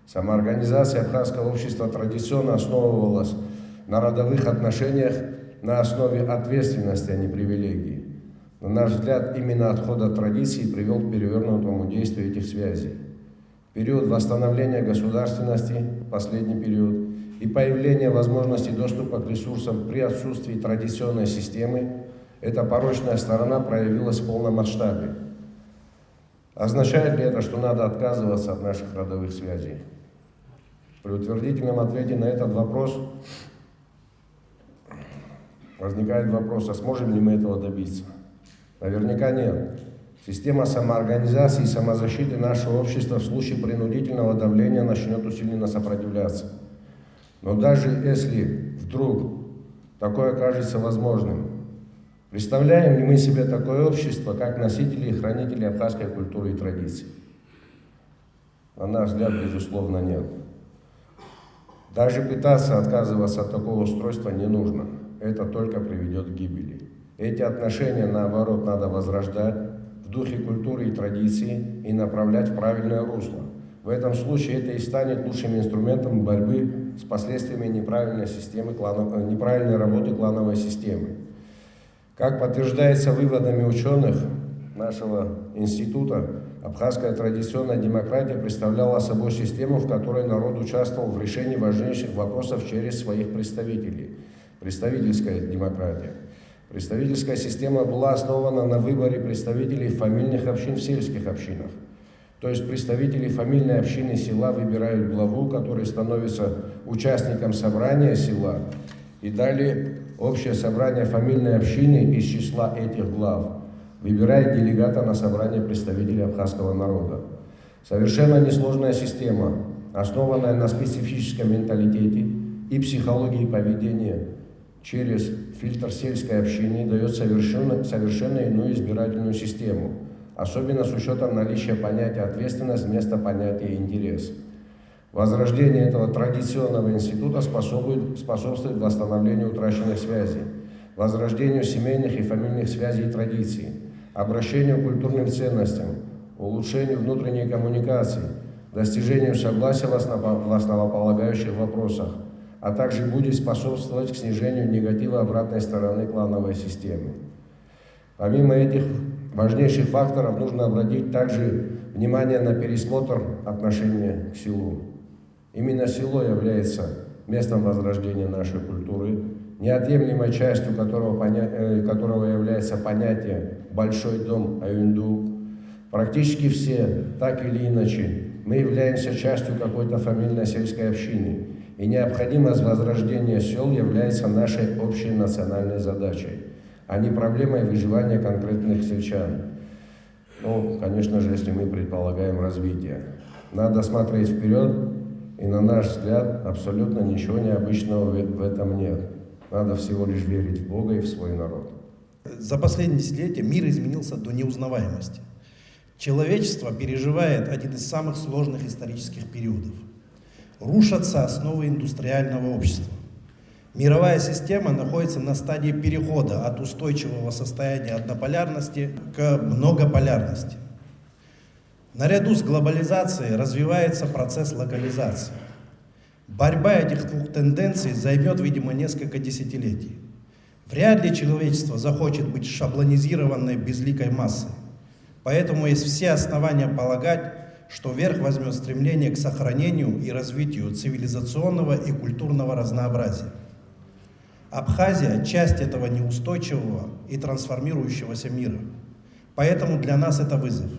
Самоорганизация абхазского общества традиционно основывалась на родовых отношениях на основе ответственности, а не привилегии. На наш взгляд, именно отход от традиции привел к перевернутому действию этих связей. Период восстановления государственности, последний период, и появление возможности доступа к ресурсам при отсутствии традиционной системы, эта порочная сторона проявилась в полном масштабе. Означает ли это, что надо отказываться от наших родовых связей? При утвердительном ответе на этот вопрос возникает вопрос, а сможем ли мы этого добиться? Наверняка нет. Система самоорганизации и самозащиты нашего общества в случае принудительного давления начнет усиленно сопротивляться. Но даже если вдруг такое окажется возможным, представляем ли мы себе такое общество, как носители и хранители абхазской культуры и традиций? На наш взгляд, безусловно, нет. Даже пытаться отказываться от такого устройства не нужно. Это только приведет к гибели. Эти отношения, наоборот, надо возрождать в духе культуры и традиции и направлять в правильное русло. В этом случае это и станет лучшим инструментом борьбы с последствиями неправильной системы кланов, э, неправильной работы клановой системы. Как подтверждается выводами учёных нашего института, абхазская традиционная демократия представляла собой систему, в которой народ участвовал в решении важнейших вопросов через своих представителей. Представительская демократия. Представительская система была основана на выборе представителей фамильных общин в сельских общинах. То есть представители фамильной общины села выбирают главу, который становится участником собрания села. И далее общее собрание фамильной общины из числа этих глав выбирает делегата на собрание представителей абхазского народа. Совершенно несложная система, основанная на специфическом менталитете и психологии поведения через фильтр сельской общины, даёт совершенно, совершенно иную избирательную систему, особенно с учётом наличия понятия ответственность вместо понятия интерес. Возрождение этого традиционного института способует, способствует восстановлению утраченных связей, возрождению семейных и фамильных связей и традиций, обращению к культурным ценностям, улучшению внутренней коммуникации, достижению согласия в осново-, в основополагающих вопросах, а также будет способствовать к снижению негатива обратной стороны клановой системы. Помимо этих важнейших факторов нужно обратить также внимание на пересмотр отношения к селу. Именно село является местом возрождения нашей культуры, неотъемлемой частью которого, поня-, э, которого является понятие «большой дом», «Аюнду». Практически все, так или иначе, мы являемся частью какой-то фамильной сельской общины, и необходимость возрождения сёл является нашей общей национальной задачей, а не проблемой выживания конкретных сельчан. Ну, конечно же, если мы предполагаем развитие. Надо смотреть вперёд, и, на наш взгляд, абсолютно ничего необычного в, в этом нет. Надо всего лишь верить в Бога и в свой народ. За последние десятилетия мир изменился до неузнаваемости. Человечество переживает один из самых сложных исторических периодов. Рушатся основы индустриального общества. Мировая система находится на стадии перехода от устойчивого состояния однополярности к многополярности. Наряду с глобализацией развивается процесс локализации. Борьба этих двух тенденций займет, видимо, несколько десятилетий. Вряд ли человечество захочет быть шаблонизированной безликой массой. Поэтому есть все основания полагать, что верх возьмет стремление к сохранению и развитию цивилизационного и культурного разнообразия. Абхазия — часть этого неустойчивого и трансформирующегося мира. Поэтому для нас это вызов.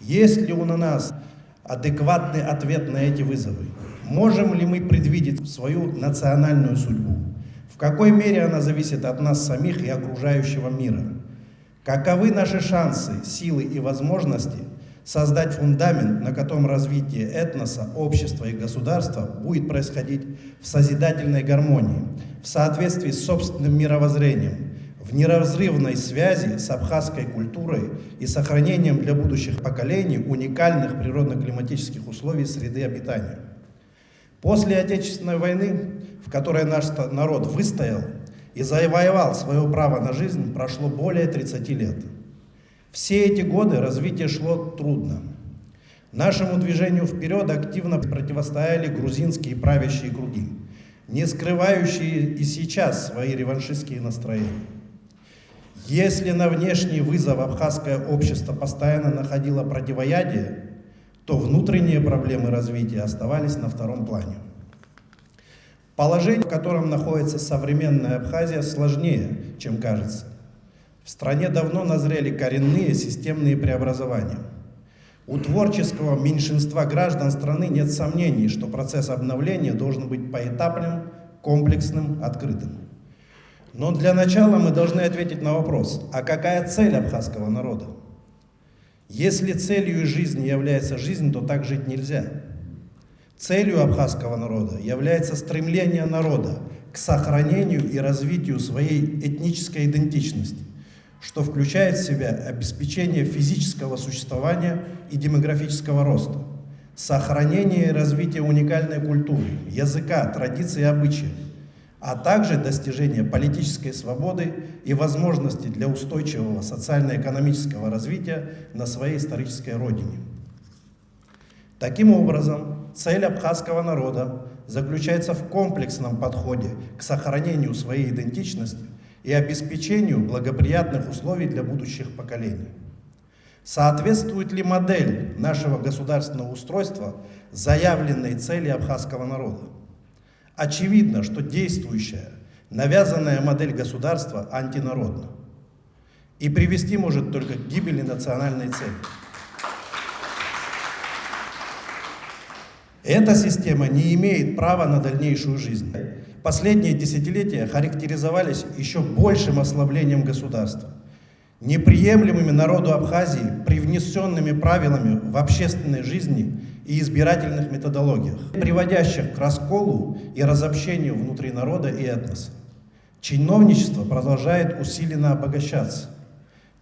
Есть ли у нас адекватный ответ на эти вызовы? Можем ли мы предвидеть свою национальную судьбу? В какой мере она зависит от нас самих и окружающего мира? Каковы наши шансы, силы и возможности создать фундамент, на котором развитие этноса, общества и государства будет происходить в созидательной гармонии, в соответствии с собственным мировоззрением, в неразрывной связи с абхазской культурой и сохранением для будущих поколений уникальных природно-климатических условий среды обитания? После Отечественной войны, в которой наш ста-, народ выстоял и завоевал своё право на жизнь, прошло более тридцати лет. Все эти годы развитие шло трудно. Нашему движению вперёд активно противостояли грузинские правящие круги, не скрывающие и сейчас свои реваншистские настроения. Если на внешний вызов абхазское общество постоянно находило противоядие, то внутренние проблемы развития оставались на втором плане. Положение, в котором находится современная Абхазия, сложнее, чем кажется. В стране давно назрели коренные системные преобразования. У творческого меньшинства граждан страны нет сомнений, что процесс обновления должен быть поэтапным, комплексным, открытым. Но для начала мы должны ответить на вопрос, а какая цель абхазского народа? Если целью жизни является жизнь, то так жить нельзя. Целью абхазского народа является стремление народа к сохранению и развитию своей этнической идентичности, что включает в себя обеспечение физического существования и демографического роста, сохранение и развитие уникальной культуры, языка, традиций и обычаев, а также достижение политической свободы и возможности для устойчивого социально-экономического развития на своей исторической родине. Таким образом, цель абхазского народа заключается в комплексном подходе к сохранению своей идентичности и обеспечению благоприятных условий для будущих поколений. Соответствует ли модель нашего государственного устройства заявленной цели абхазского народа? Очевидно, что действующая, навязанная модель государства антинародна и привести может только к гибели национальной цели. Эта система не имеет права на дальнейшую жизнь. Последние десятилетия характеризовались ещё большим ослаблением государства, неприемлемыми народу Абхазии привнесёнными правилами в общественной жизни и избирательных методологиях, приводящих к расколу и разобщению внутри народа и этноса. Чиновничество продолжает усиленно обогащаться.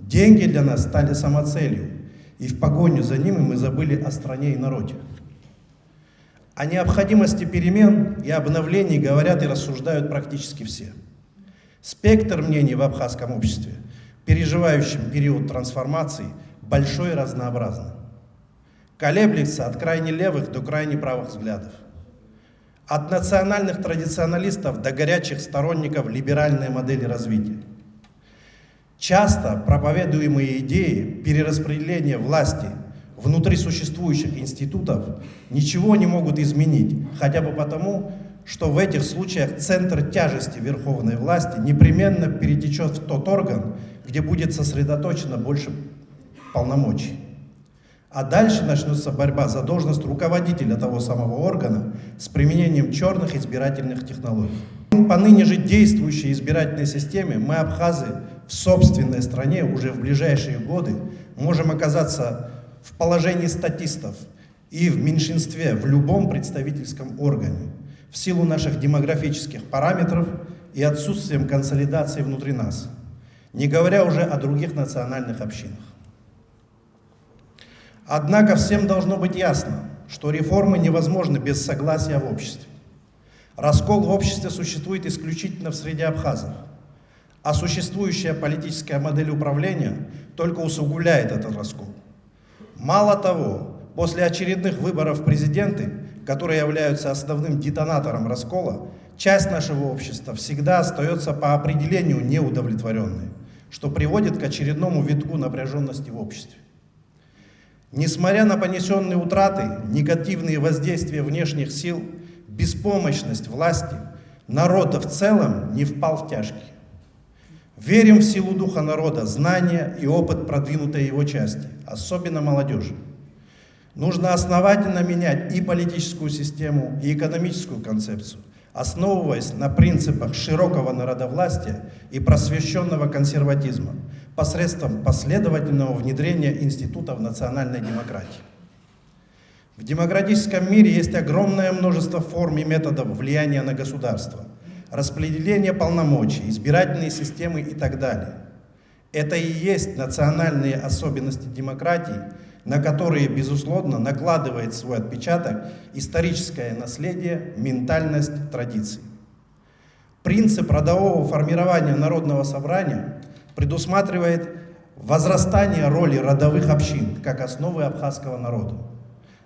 Деньги для нас стали самоцелью, и в погоне за ними мы забыли о стране и народе. О необходимости перемен и обновлений говорят и рассуждают практически все. Спектр мнений в абхазском обществе, переживающем период трансформации, большой и разнообразный. Колеблется от крайне левых до крайне правых взглядов. От национальных традиционалистов до горячих сторонников либеральной модели развития. Часто проповедуемые идеи перераспределения власти внутри существующих институтов ничего не могут изменить, хотя бы потому, что в этих случаях центр тяжести верховной власти непременно перетечёт в тот орган, где будет сосредоточено больше полномочий. А дальше начнётся борьба за должность руководителя того самого органа с применением чёрных избирательных технологий. По ныне же действующей избирательной системе мы, абхазы, в собственной стране уже в ближайшие годы можем оказаться в положении статистов и в меньшинстве в любом представительском органе в силу наших демографических параметров и отсутствием консолидации внутри нас, не говоря уже о других национальных общинах. Однако всем должно быть ясно, что реформы невозможны без согласия в обществе. Раскол в обществе существует исключительно в среде абхазов, а существующая политическая модель управления только усугубляет этот раскол. Мало того, после очередных выборов президенты которые являются основным детонатором раскола, часть нашего общества всегда остается по определению неудовлетворенной, что приводит к очередному витку напряженности в обществе. Несмотря на понесенные утраты, негативные воздействия внешних сил, беспомощность власти, народ в целом не впал в тяжкие. Верим в силу духа народа, знания и опыт продвинутой его части, особенно молодежи. Нужно основательно менять и политическую систему, и экономическую концепцию, основываясь на принципах широкого народовластия и просвещенного консерватизма посредством последовательного внедрения институтов национальной демократии. В демократическом мире есть огромное множество форм и методов влияния на государство, распределения полномочий, избирательные системы и так далее. Это и есть национальные особенности демократии, на которые, безусловно, накладывает свой отпечаток историческое наследие, ментальность, традиции. Принцип родового формирования народного собрания предусматривает возрастание роли родовых общин как основы абхазского народа.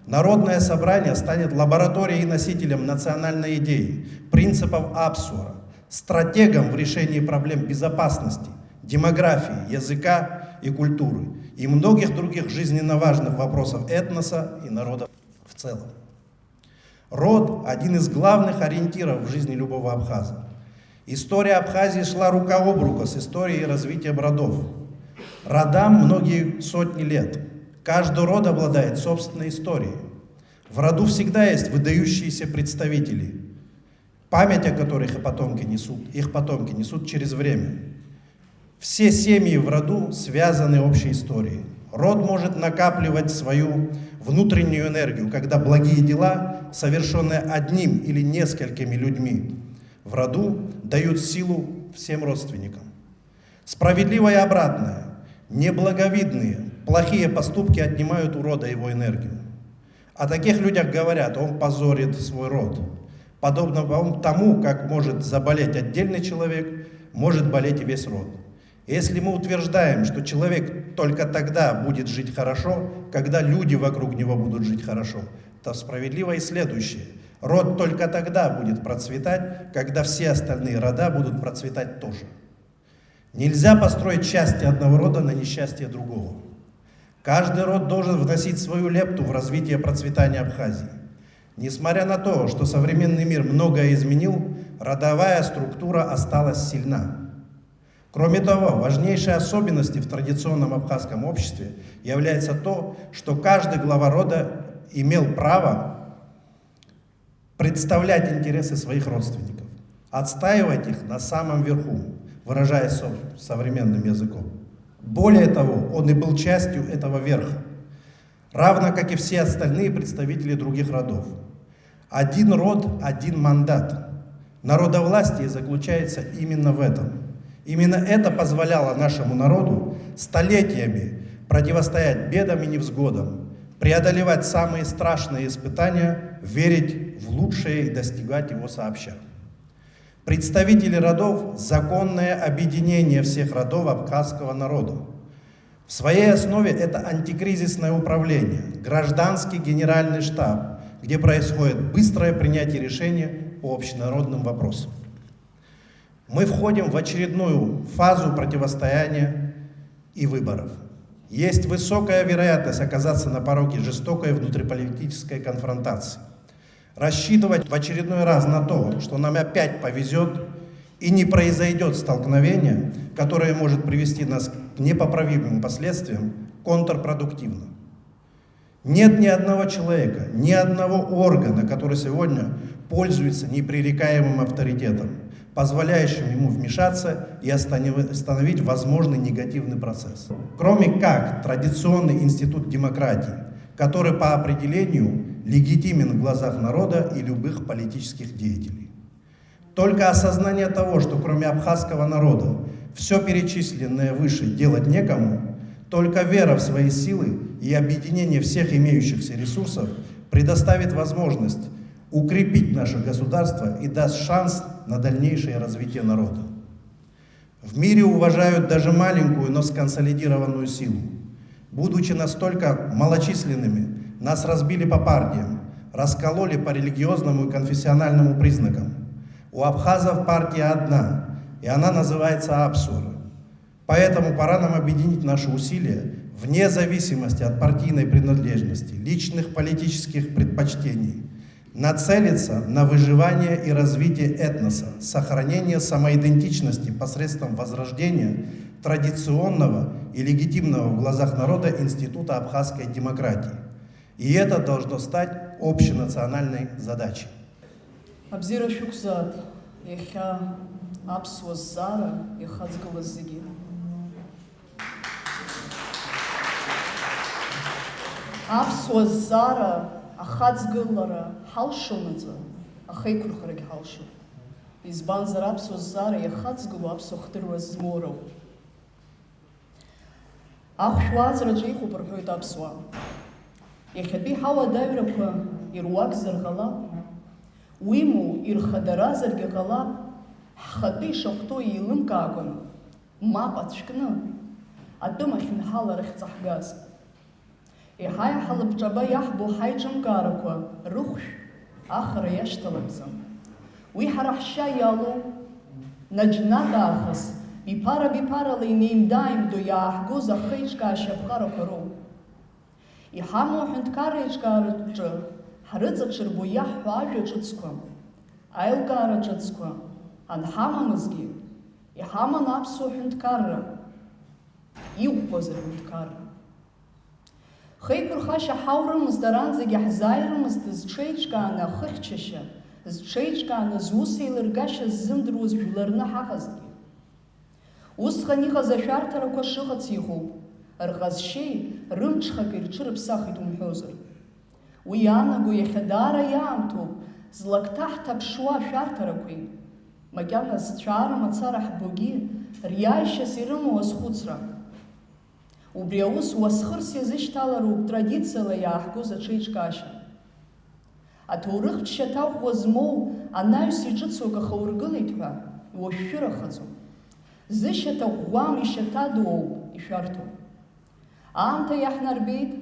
Народное собрание станет лабораторией и носителем национальной идеи, принципов Апсуара, стратегом в решении проблем безопасности, демографии, языка и культуры и многих других жизненно важных вопросов этноса и народа в целом. Род – один из главных ориентиров в жизни любого абхаза. История Абхазии шла рука об руку с историей и развитием родов. Родам многие сотни лет. Каждый род обладает собственной историей. В роду всегда есть выдающиеся представители, память о которых и потомки несут, их потомки несут через время. Все семьи в роду связаны общей историей. Род может накапливать свою внутреннюю энергию, когда благие дела, совершенные одним или несколькими людьми в роду, дают силу всем родственникам. Справедливо и обратное. Неблаговидные, плохие поступки отнимают у рода его энергию. О таких людях говорят: «Он позорит свой род». Подобно тому, как может заболеть отдельный человек, может болеть и весь род. Если мы утверждаем, что человек только тогда будет жить хорошо, когда люди вокруг него будут жить хорошо, то справедливо и следующее. Род только тогда будет процветать, когда все остальные рода будут процветать тоже. Нельзя построить счастье одного рода на несчастье другого. Каждый род должен вносить свою лепту в развитие процветания Абхазии. Несмотря на то, что современный мир многое изменил, родовая структура осталась сильна. Кроме того, важнейшей особенностью в традиционном абхазском обществе является то, что каждый глава рода имел право представлять интересы своих родственников, отстаивать их на самом верху, выражаясь со- современным языком. Более того, он и был частью этого верха, равно как и все остальные представители других родов. Один род, один мандат. Народовластие заключается именно в этом. Именно это позволяло нашему народу столетиями противостоять бедам и невзгодам, преодолевать самые страшные испытания, верить в лучшее и достигать его сообща. Представители родов – законное объединение всех родов абхазского народа. В своей основе это антикризисное управление, гражданский генеральный штаб, где происходит быстрое принятие решения по общенародным вопросам. Мы входим в очередную фазу противостояния и выборов. Есть высокая вероятность оказаться на пороге жестокой внутриполитической конфронтации. Рассчитывать в очередной раз на то, что нам опять повезет и не произойдет столкновение, которое может привести нас к непоправимым последствиям, контрпродуктивно. Нет ни одного человека, ни одного органа, который сегодня пользуется непререкаемым авторитетом, позволяющим ему вмешаться и останови- остановить возможный негативный процесс. Кроме как традиционный институт демократии, который по определению легитимен в глазах народа и любых политических деятелей. Только осознание того, что кроме абхазского народа все перечисленное выше делать некому, только вера в свои силы и объединение всех имеющихся ресурсов предоставит возможность укрепить наше государство и даст шанс на дальнейшее развитие народа. В мире уважают даже маленькую, но сконсолидированную силу. Будучи настолько малочисленными, нас разбили по партиям, Раскололи по религиозному и конфессиональному признакам. У абхазов партия одна, и она называется Апсуара. Поэтому пора нам объединить наши усилия вне зависимости от партийной принадлежности, личных политических предпочтений, нацелиться на выживание и развитие этноса, сохранение самоидентичности посредством возрождения традиционного и легитимного в глазах народа института абхазской демократии. И это должно стать общенациональной задачей. Абзиара шәықәзааит, иахьа аԥсуа зҵаара иахаҵгылаз зегьы. Аԥсуа зҵаара ахаҵгылара ҳалшонаҵы, ахеиқәырхарагь ҳалшоит. Избанзар, аԥсуа зҵаара иахаҵгыло аԥсуа хдырра змоу роуп. Ахәшә уааҵраҿы иҟоуп рҳәоит аԥсуаа. Иахьатәи ҳауадаҩрақәа ируакзар ҟалап, уимоу ирхадаразаргьы ҟалап, ҳхатәы ишахәҭоу еилымкаакәаны, мап ацәкны, атәым ахьынҳалара ахьҵаҳгаз. Еиҳа-еиҳа лабҿаба иаҳбо ҳаиҿымкаарақәа рыхәшә ахара иашьҭалатәӡам. Уи ҳара ҳшьа иалоу, наџьнатә аахыс, биԥара-биԥарала инеимда-ааимдо иааҳгоз ахеиҿкаашьа аԥҟарақәа роуп. Иҳамоу аҳәынҭқарра еиҿкаараҿы ҳрыҵаҽырбо иаҳҳәо ажәа ҿыцқәа, аилкаара ҿыцқәа анҳамамызгьы, иҳаман аԥсуа ҳәынҭқарра, иӷәӷәаз аҳәынҭқарра. Хеиқәырхашьа ҳаурымызт, аранӡагьы ҳзааирымызт зҽеиҿкааны ахыхьчашьа, зҽеиҿкааны зус еилыргашьа ззымдыруаз жәларны ҳаҟазҭгьы. Усҟан иҟаз ашәарҭарақәа шыҟац иҟоуп, рҟазшьеи рымҽхаки рҽырыԥсахит умҳәозар. Уи иаанаго иахьа даара иаамҭоуп, злакҭа ҳҭаԥшуа ашәарҭарақәеи, макьана зцәаара мацара ҳбогьы, риааишьас ирымоу азхәыцра. Убри аус уасхырс иазышьҭалароуп традициала иааҳгоз аҽеиҿкаашьа. Аҭоурыхтә шьаҭа ӷәӷәа змоу анаҩс иҿыцу акы ахаургылеит ҳәа, иуашәшәырахаӡом. Зышьаҭа ӷәӷәам, ишьаҭа ду ауп ишәарҭоу. Аамҭа иаҳнарбеит,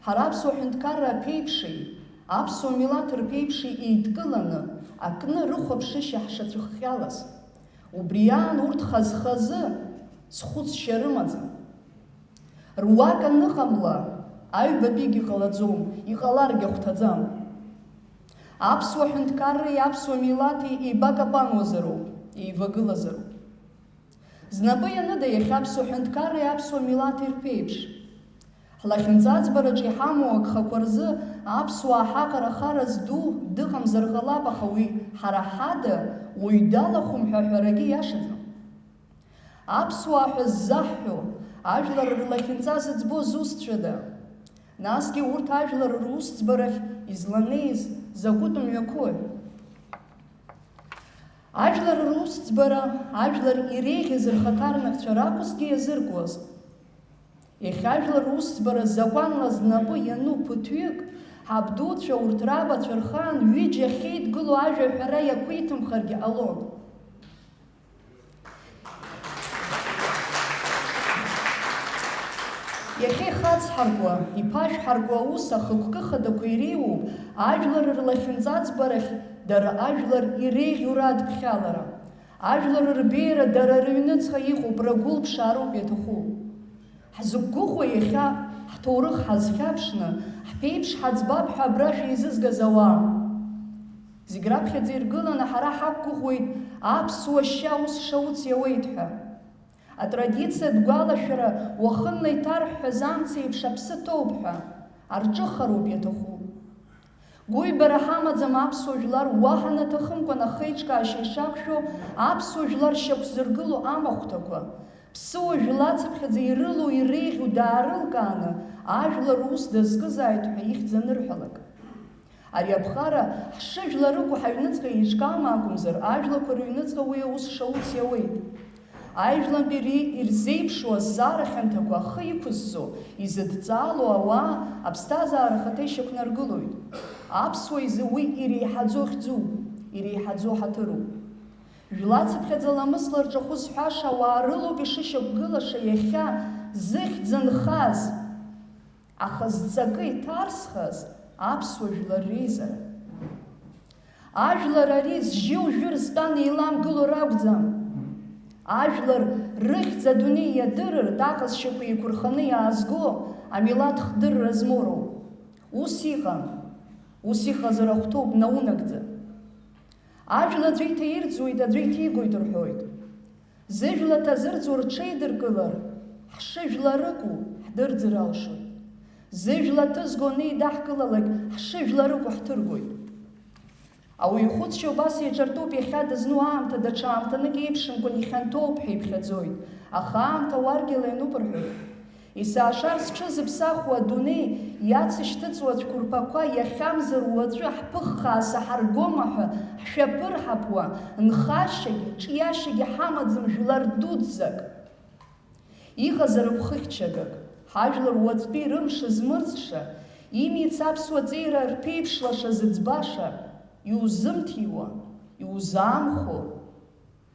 ҳара аԥсуа ҳәынҭқарра аԥеиԥши, аԥсуа милаҭ рԥеиԥши еидкыланы акны рыхәаԥшышьа ҳшацәыхҟьалаз. Убри аан урҭ хаз-хазы зхәыцшьа рымаӡам. Руак аныҟамла, аҩбатәигьы ҟалаӡом, иҟаларгьы ахәҭаӡам. Аԥсуа ҳәынҭқарреи аԥсуа милаҭи еибакапануазароуп, еивагылазароуп. Знапы ианыда иахьа аԥсуа ҳәынҭқарреи аԥсуа милаҭи рԥеиԥш? Ҳлахьынҵаӡбараҿы иҳамоу агхақәа рзы аԥсуаа ҳаҟара хара зду дыҟамзар ҟалап, аха уи ҳара ҳада уаҩ далахәым ҳәа аҳәарагьы иашаӡам. Аԥсуаа ҳәа ззаҳҳәо, ажәлар рлахьынҵа зыӡбо зусҭцәада? Насгьы урҭ ажәлар русӡбарахь изланеиз закәытә мҩақәои? Ажәлар русӡбара, ажәлар иреиӷьыз рхаҭарнакцәа ракәызҭгьы иазыркуаз. Иахьа ажәлар русӡбара закәанла знапы иану ԥыҭҩык, ҳабдуцәа урҭ рабацәа рхаан ҩыџьа ахьеидгыло ажәа аҳәара иақәиҭымхаргьы ҟалон. Иахьа ихацҳаркуа, иԥашәҳаркуа аус ахықәкы хадақәа иреиуоуп ажәлар рлахьынҵаӡбарахь дара ажәлар иреиӷьу раадԥхьалара, ажәлар рбеиара дара рыҩныҵҟа иҟоуп, рагәылԥшаароуп иаҭаху. Ҳзықәгәыӷуа иахьа ҳҭоурых ҳазхьаԥшны, ҳԥеиԥш ҳаӡбап ҳәа абра шәеизызгаз ауаа. Зегь раԥхьаӡа иргыланы ҳара ҳақәгәыӷуеит аԥсуа шьа ус шауц иауеит ҳәа. Атрадициатә гәалашәара уахынла иҭарҳәҳәаз амца еиԥш аԥсы ҭоуп ҳәа арҿыхароуп иаҭаху. Гәыҩбара ҳамаӡам аԥсуа жәлар уаҳа наҭахымкәан ахеиҿкаашьа ишақәшәо, аԥсуа жәлар шьақәзыргыло амахәҭақәа, ԥсыуа жәлацыԥхьаӡа ирылоу иреиӷьу даарылкааны, ажәлар ус дазкызааит ҳәа ихьӡ анырҳәалак. Ари аԥҟара ҳшыжәлар рыкәу ҳаҩныҵҟа еиҿкаам акәымзар, ажәлақәа рыҩныҵҟа уи аус шауц иауеит. Аижәлантәи ри-, ирзеиԥшу азҵаара хьанҭақәа ахы иқәызҵо, изыдҵаало ауаа аԥсҭазаара ахаҭа ишьақәнаргылоит. Аԥсуа изы уи иреиҳаӡоу хьӡуп, иреиҳаӡоу ҳаҭыруп. Жәлацыԥхьаӡа ламысла рҿахәы зҳәаша ауаа рылоуп ишышьақәгылаша иахьа зыхьӡ нхаз. Аха зҵакы иҭарсхаз аԥсуа жәлар реизара. Ажәлар ари зжьи ужәи рзтәан еиламгыло ракәӡам. Ажәлар рыхьӡ адунеи иадырыртә аҟазшьақәа еиқәырханы иаазго амилаҭ хдырра змоу роуп. Ус иҟам. Ус иҟазар ахәҭоуп наунагӡа. Ажәла аӡәы иҭаирӡуеит, аӡәы иҭигоит рҳәоит. Зыжәла ҭазырӡуа рҽеидыркылар, ҳшыжәла рыкәу ҳдырӡыр алшоит. Зыжәла ҭызго анеидаҳкылалак, ҳшыжәла рыкәу ҳҭыргоит. Ауаҩы ихәыцшьа убас еиҿартәуп, иахьа дызну аамҭа даҽа аамҭанык еиԥшымкәан ихьанҭоуп ҳәа иԥхьаӡоит, аха аамҭа уаргьала иануп рҳәоит. Исашар сҽызыԥсахуа адунеи иацышьҭыҵуа цәқәырԥақәа иахьамзар уаҵәы ҳԥыххаа саҳаргома ҳәа ҳшәаԥырҳаԥуа, нхашьагьы ҿиашьагьы ҳамаӡам жәлар дуӡӡак. Иҟазароуп хыхьчагак, ҳажәлар уаҵәтәи рымш змырӡша, имиц аԥсуа ҵеира рԥеиԥшлаша зыӡбаша, иузымҭиуа, иузаамхәо,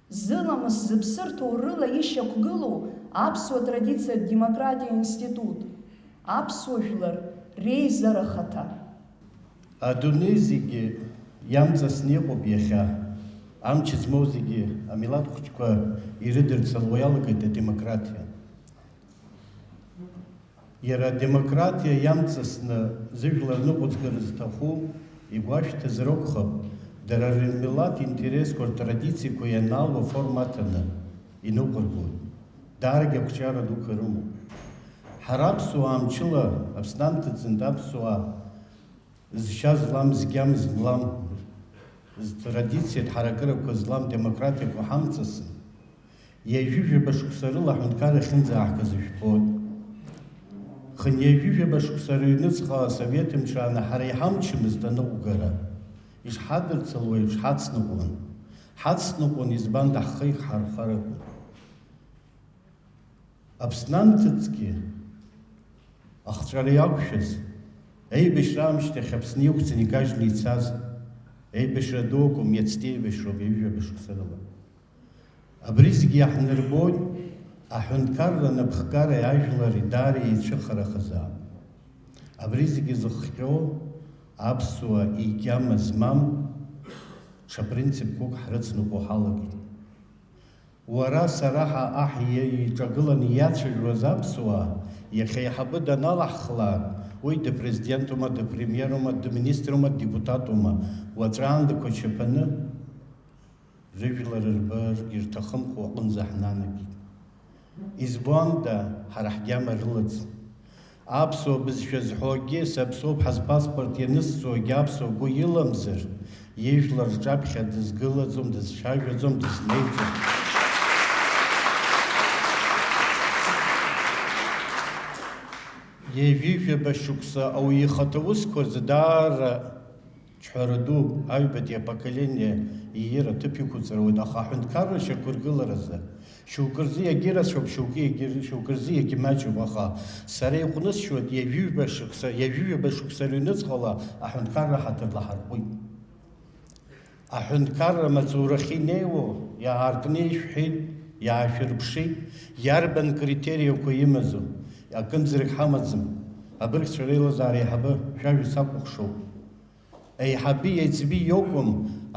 зыламыс зыԥсы рҭоу рыла ишьақәгылоу аԥсуа традициатә демократиа институт, аԥсуа жәлар реизара хаҭа. Адунеи зегьы иамҵасны иҟоуп иахьа, амч змоу зегьы амилаҭ хәыҷқәа ирыдырцалуа иалагеит адемократиа. Иара адемократиа иамҵасны зыжәлар ныҟәызгара зҭаху игәашәҭазар акәхап, дара рмилаҭ интересқәа ртрадициақәа ианалва форма аҭаны иныҟәыргоит. Даарагьы ақәҿиара дуқәа рымоуп. Ҳара аԥсуаа мчыла, Аԥсны анҭыҵынтә аԥсуаа зшьа злам, згьама злам, зтрадициатә ҳаракырақәа злам демократиақәа ҳамҵасын, ҩажәижәаба шықәса рыла аҳәынҭқарра ахьынӡааҳгаз ижәбоит. Хынҩажәижәаба шықәса рыҩныҵҟа асовет мчы ааны ҳара иҳамчымызт аныҟәгара. Ишҳадырцалуа еиԥш ҳацныҟәон. Ҳацныҟәон, избан, ҳхы иҳархаракәын. Аԥсны анҭыҵгьы ахҵәара иақәшәаз, аибашьра аамышьҭахь Аԥсны иқәцаны икажьны ицаз, аибашьра ду акәым, иацтәи аибашьроуп, ҩажәижәаба шықәса рыла. Абри зегьы иаҳнарбоит аҳәынҭқарра анапхгареи ажәлари даара еицәыхарахазаап. Абри зегьы зыхҟьо аԥсуа егьама змам ҽа принципқәак ҳрыцныҟәо ҳалагеит. Уара, сара ҳәа аҳ иа-, иҿагыланы иацәажәоз аԥсуаа, иахьа аиҳабы даналаҳхлак, уи дыпрезидентума, дыпремьерума, дминиструма, ддепутатума, уаҵәаандақәа чаԥаны, рыжәлар рбар ирҭахымхо аҟынӡа ҳнанагеит. Избанда, ҳара ҳгьама рылаӡам. Аԥсуа бызшәа зҳәогьы, саԥсуоуп ҳәа спаспорт ианысҵогьы аԥсуа гәы иламзар, ижәлар рҿаԥхьа дызгылаӡом, дызцәажәаӡом, дызнеиӡом. Ҩажәижәаба шықәса ауаҩы ихаҭа усқәа рзы даара ҿҳәара дууп, аҩбатәи апоколение иира аҭыԥ иқәыҵәаруеит, аха аҳәынҭқарра шьақәыргыларазы шьоукы рзы иагьырацәоуп, шьоукы иагьыр-, шьоукы рзы иагьмаҷуп, аха сара иҟәнысшьоит, ҩажәижәаба шықәса, ҩажәижәаба шықәса рыҩныҵҟала аҳәынҭқарра ҳаҭыр лаҳарҟәит. Аҳәынҭқарра амаҵурахьы инеиуоу иаартны ишәҳәеит, иаашәырԥшит, иарбан критериақәа имазу, акымзарак ҳамаӡам, абыргцәа реилазаара аиҳабы шәажәа сакәыхшоуп. Аиҳаби аиҵби иакәым,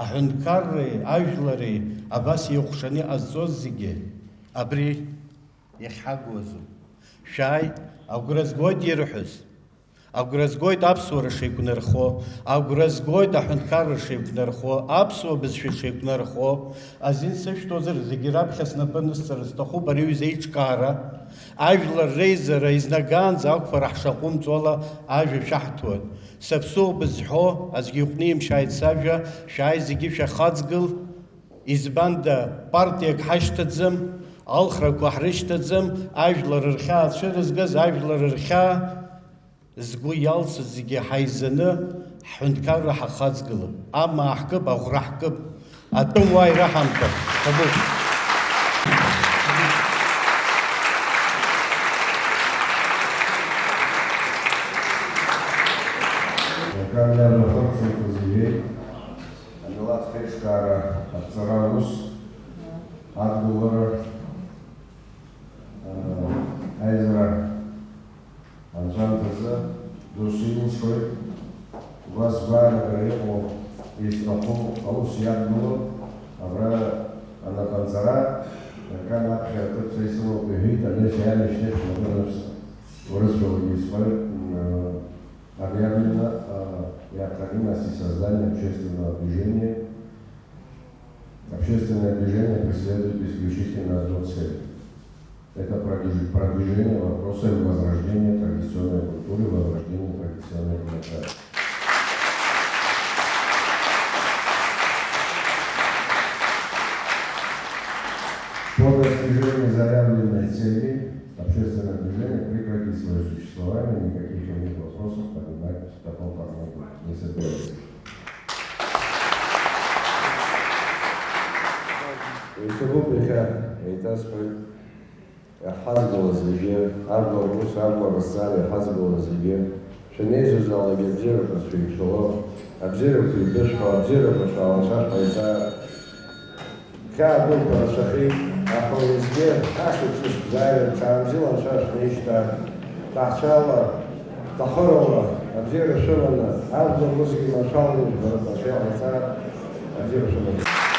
аҳәынҭқарреи ажәлари абас еиҟәшаны иҟазҵоз зегьы абри иахьҳагу азы. Шәааи, агәра згоит ирҳәаз. Агәра згоит аԥсуара шеиқәнархо, агәра згоит аҳәынҭқарра шеиқәнархо, аԥсуа бызшәа шеиқәнархо, азин сышәҭозар, зегьы раԥхьа снапы анысҵара сҭахуп ари аҩыза аиҿкаара, ажәлар реизара изнагӡаанӡа ақәԥара ҳшаҟәымҵуа ала ажәа шәаҳҭоит. Саԥсуоуп бызҳәо, аӡәгьы иҟәнимшьааит сажәа, шәааи зегьы шәахаҵгыл, избанда, партиак ҳашьҭаӡам, алхрақәа ҳрышьҭаӡам, ажәлар рхьаа цәырызгаз, ажәлар рхьаа згәы иалсыз зегьы ҳаизаны ҳҳәынҭқарра ҳахаҵгылап, амаа ҳкып, аӷәра ҳкып, атәым уаа ираҳамҭап, ҳҭабуп. Акамҩа анахырҵеит зегьы, амилаҭ ҳаиҿкаара аԥҵара аус, адгылара, аизара анҵәамҭазы досу илшоит, убас гәаанагарала иҟоу Исҭаху аус иадгылоуп, абра анапынҵара, акан аԥхьа аҭыԥ са исымоуп иҳәеит, абри сианашьҭеит, шәнапы рыԥсҭа. Урысшәала исҳәоит, м, объявлено о необходимости создания общественного движения. Общественное движение преследует исключительно одну цель. Это продвиж-, продвижение вопроса возрождения традиционной культуры, возрождения традиционной демократии. По достижению заявленной цели общественное движение прекратит свое существование, никаких иных вопросов поднимать в таком формате не собирается. Иҭабуп иахьа еиҭасҳәоит. Иаҳазгылаз зегьы, ажәлар рус, ажәлар рызҵаара иаҳазгылаз зегьы, шәанеизоз алагьы абзиарақәа шәеицәало, абзиарақәа шәеибышәҳәо, абзиарақәа шәалацәа шәҟаиҵа. Хьаа дуқәа рацәахеит, аха уеизгьы ашықәс шәзааир, ҽаанбзиала анцәа шәнеишьҭа, ҭаацәала, ҭахарала абзиара шәыманы, ажәлар усгьы маншәаланы ижәбаратәы анцәа иҟанаҵа, абзиара шәыманы.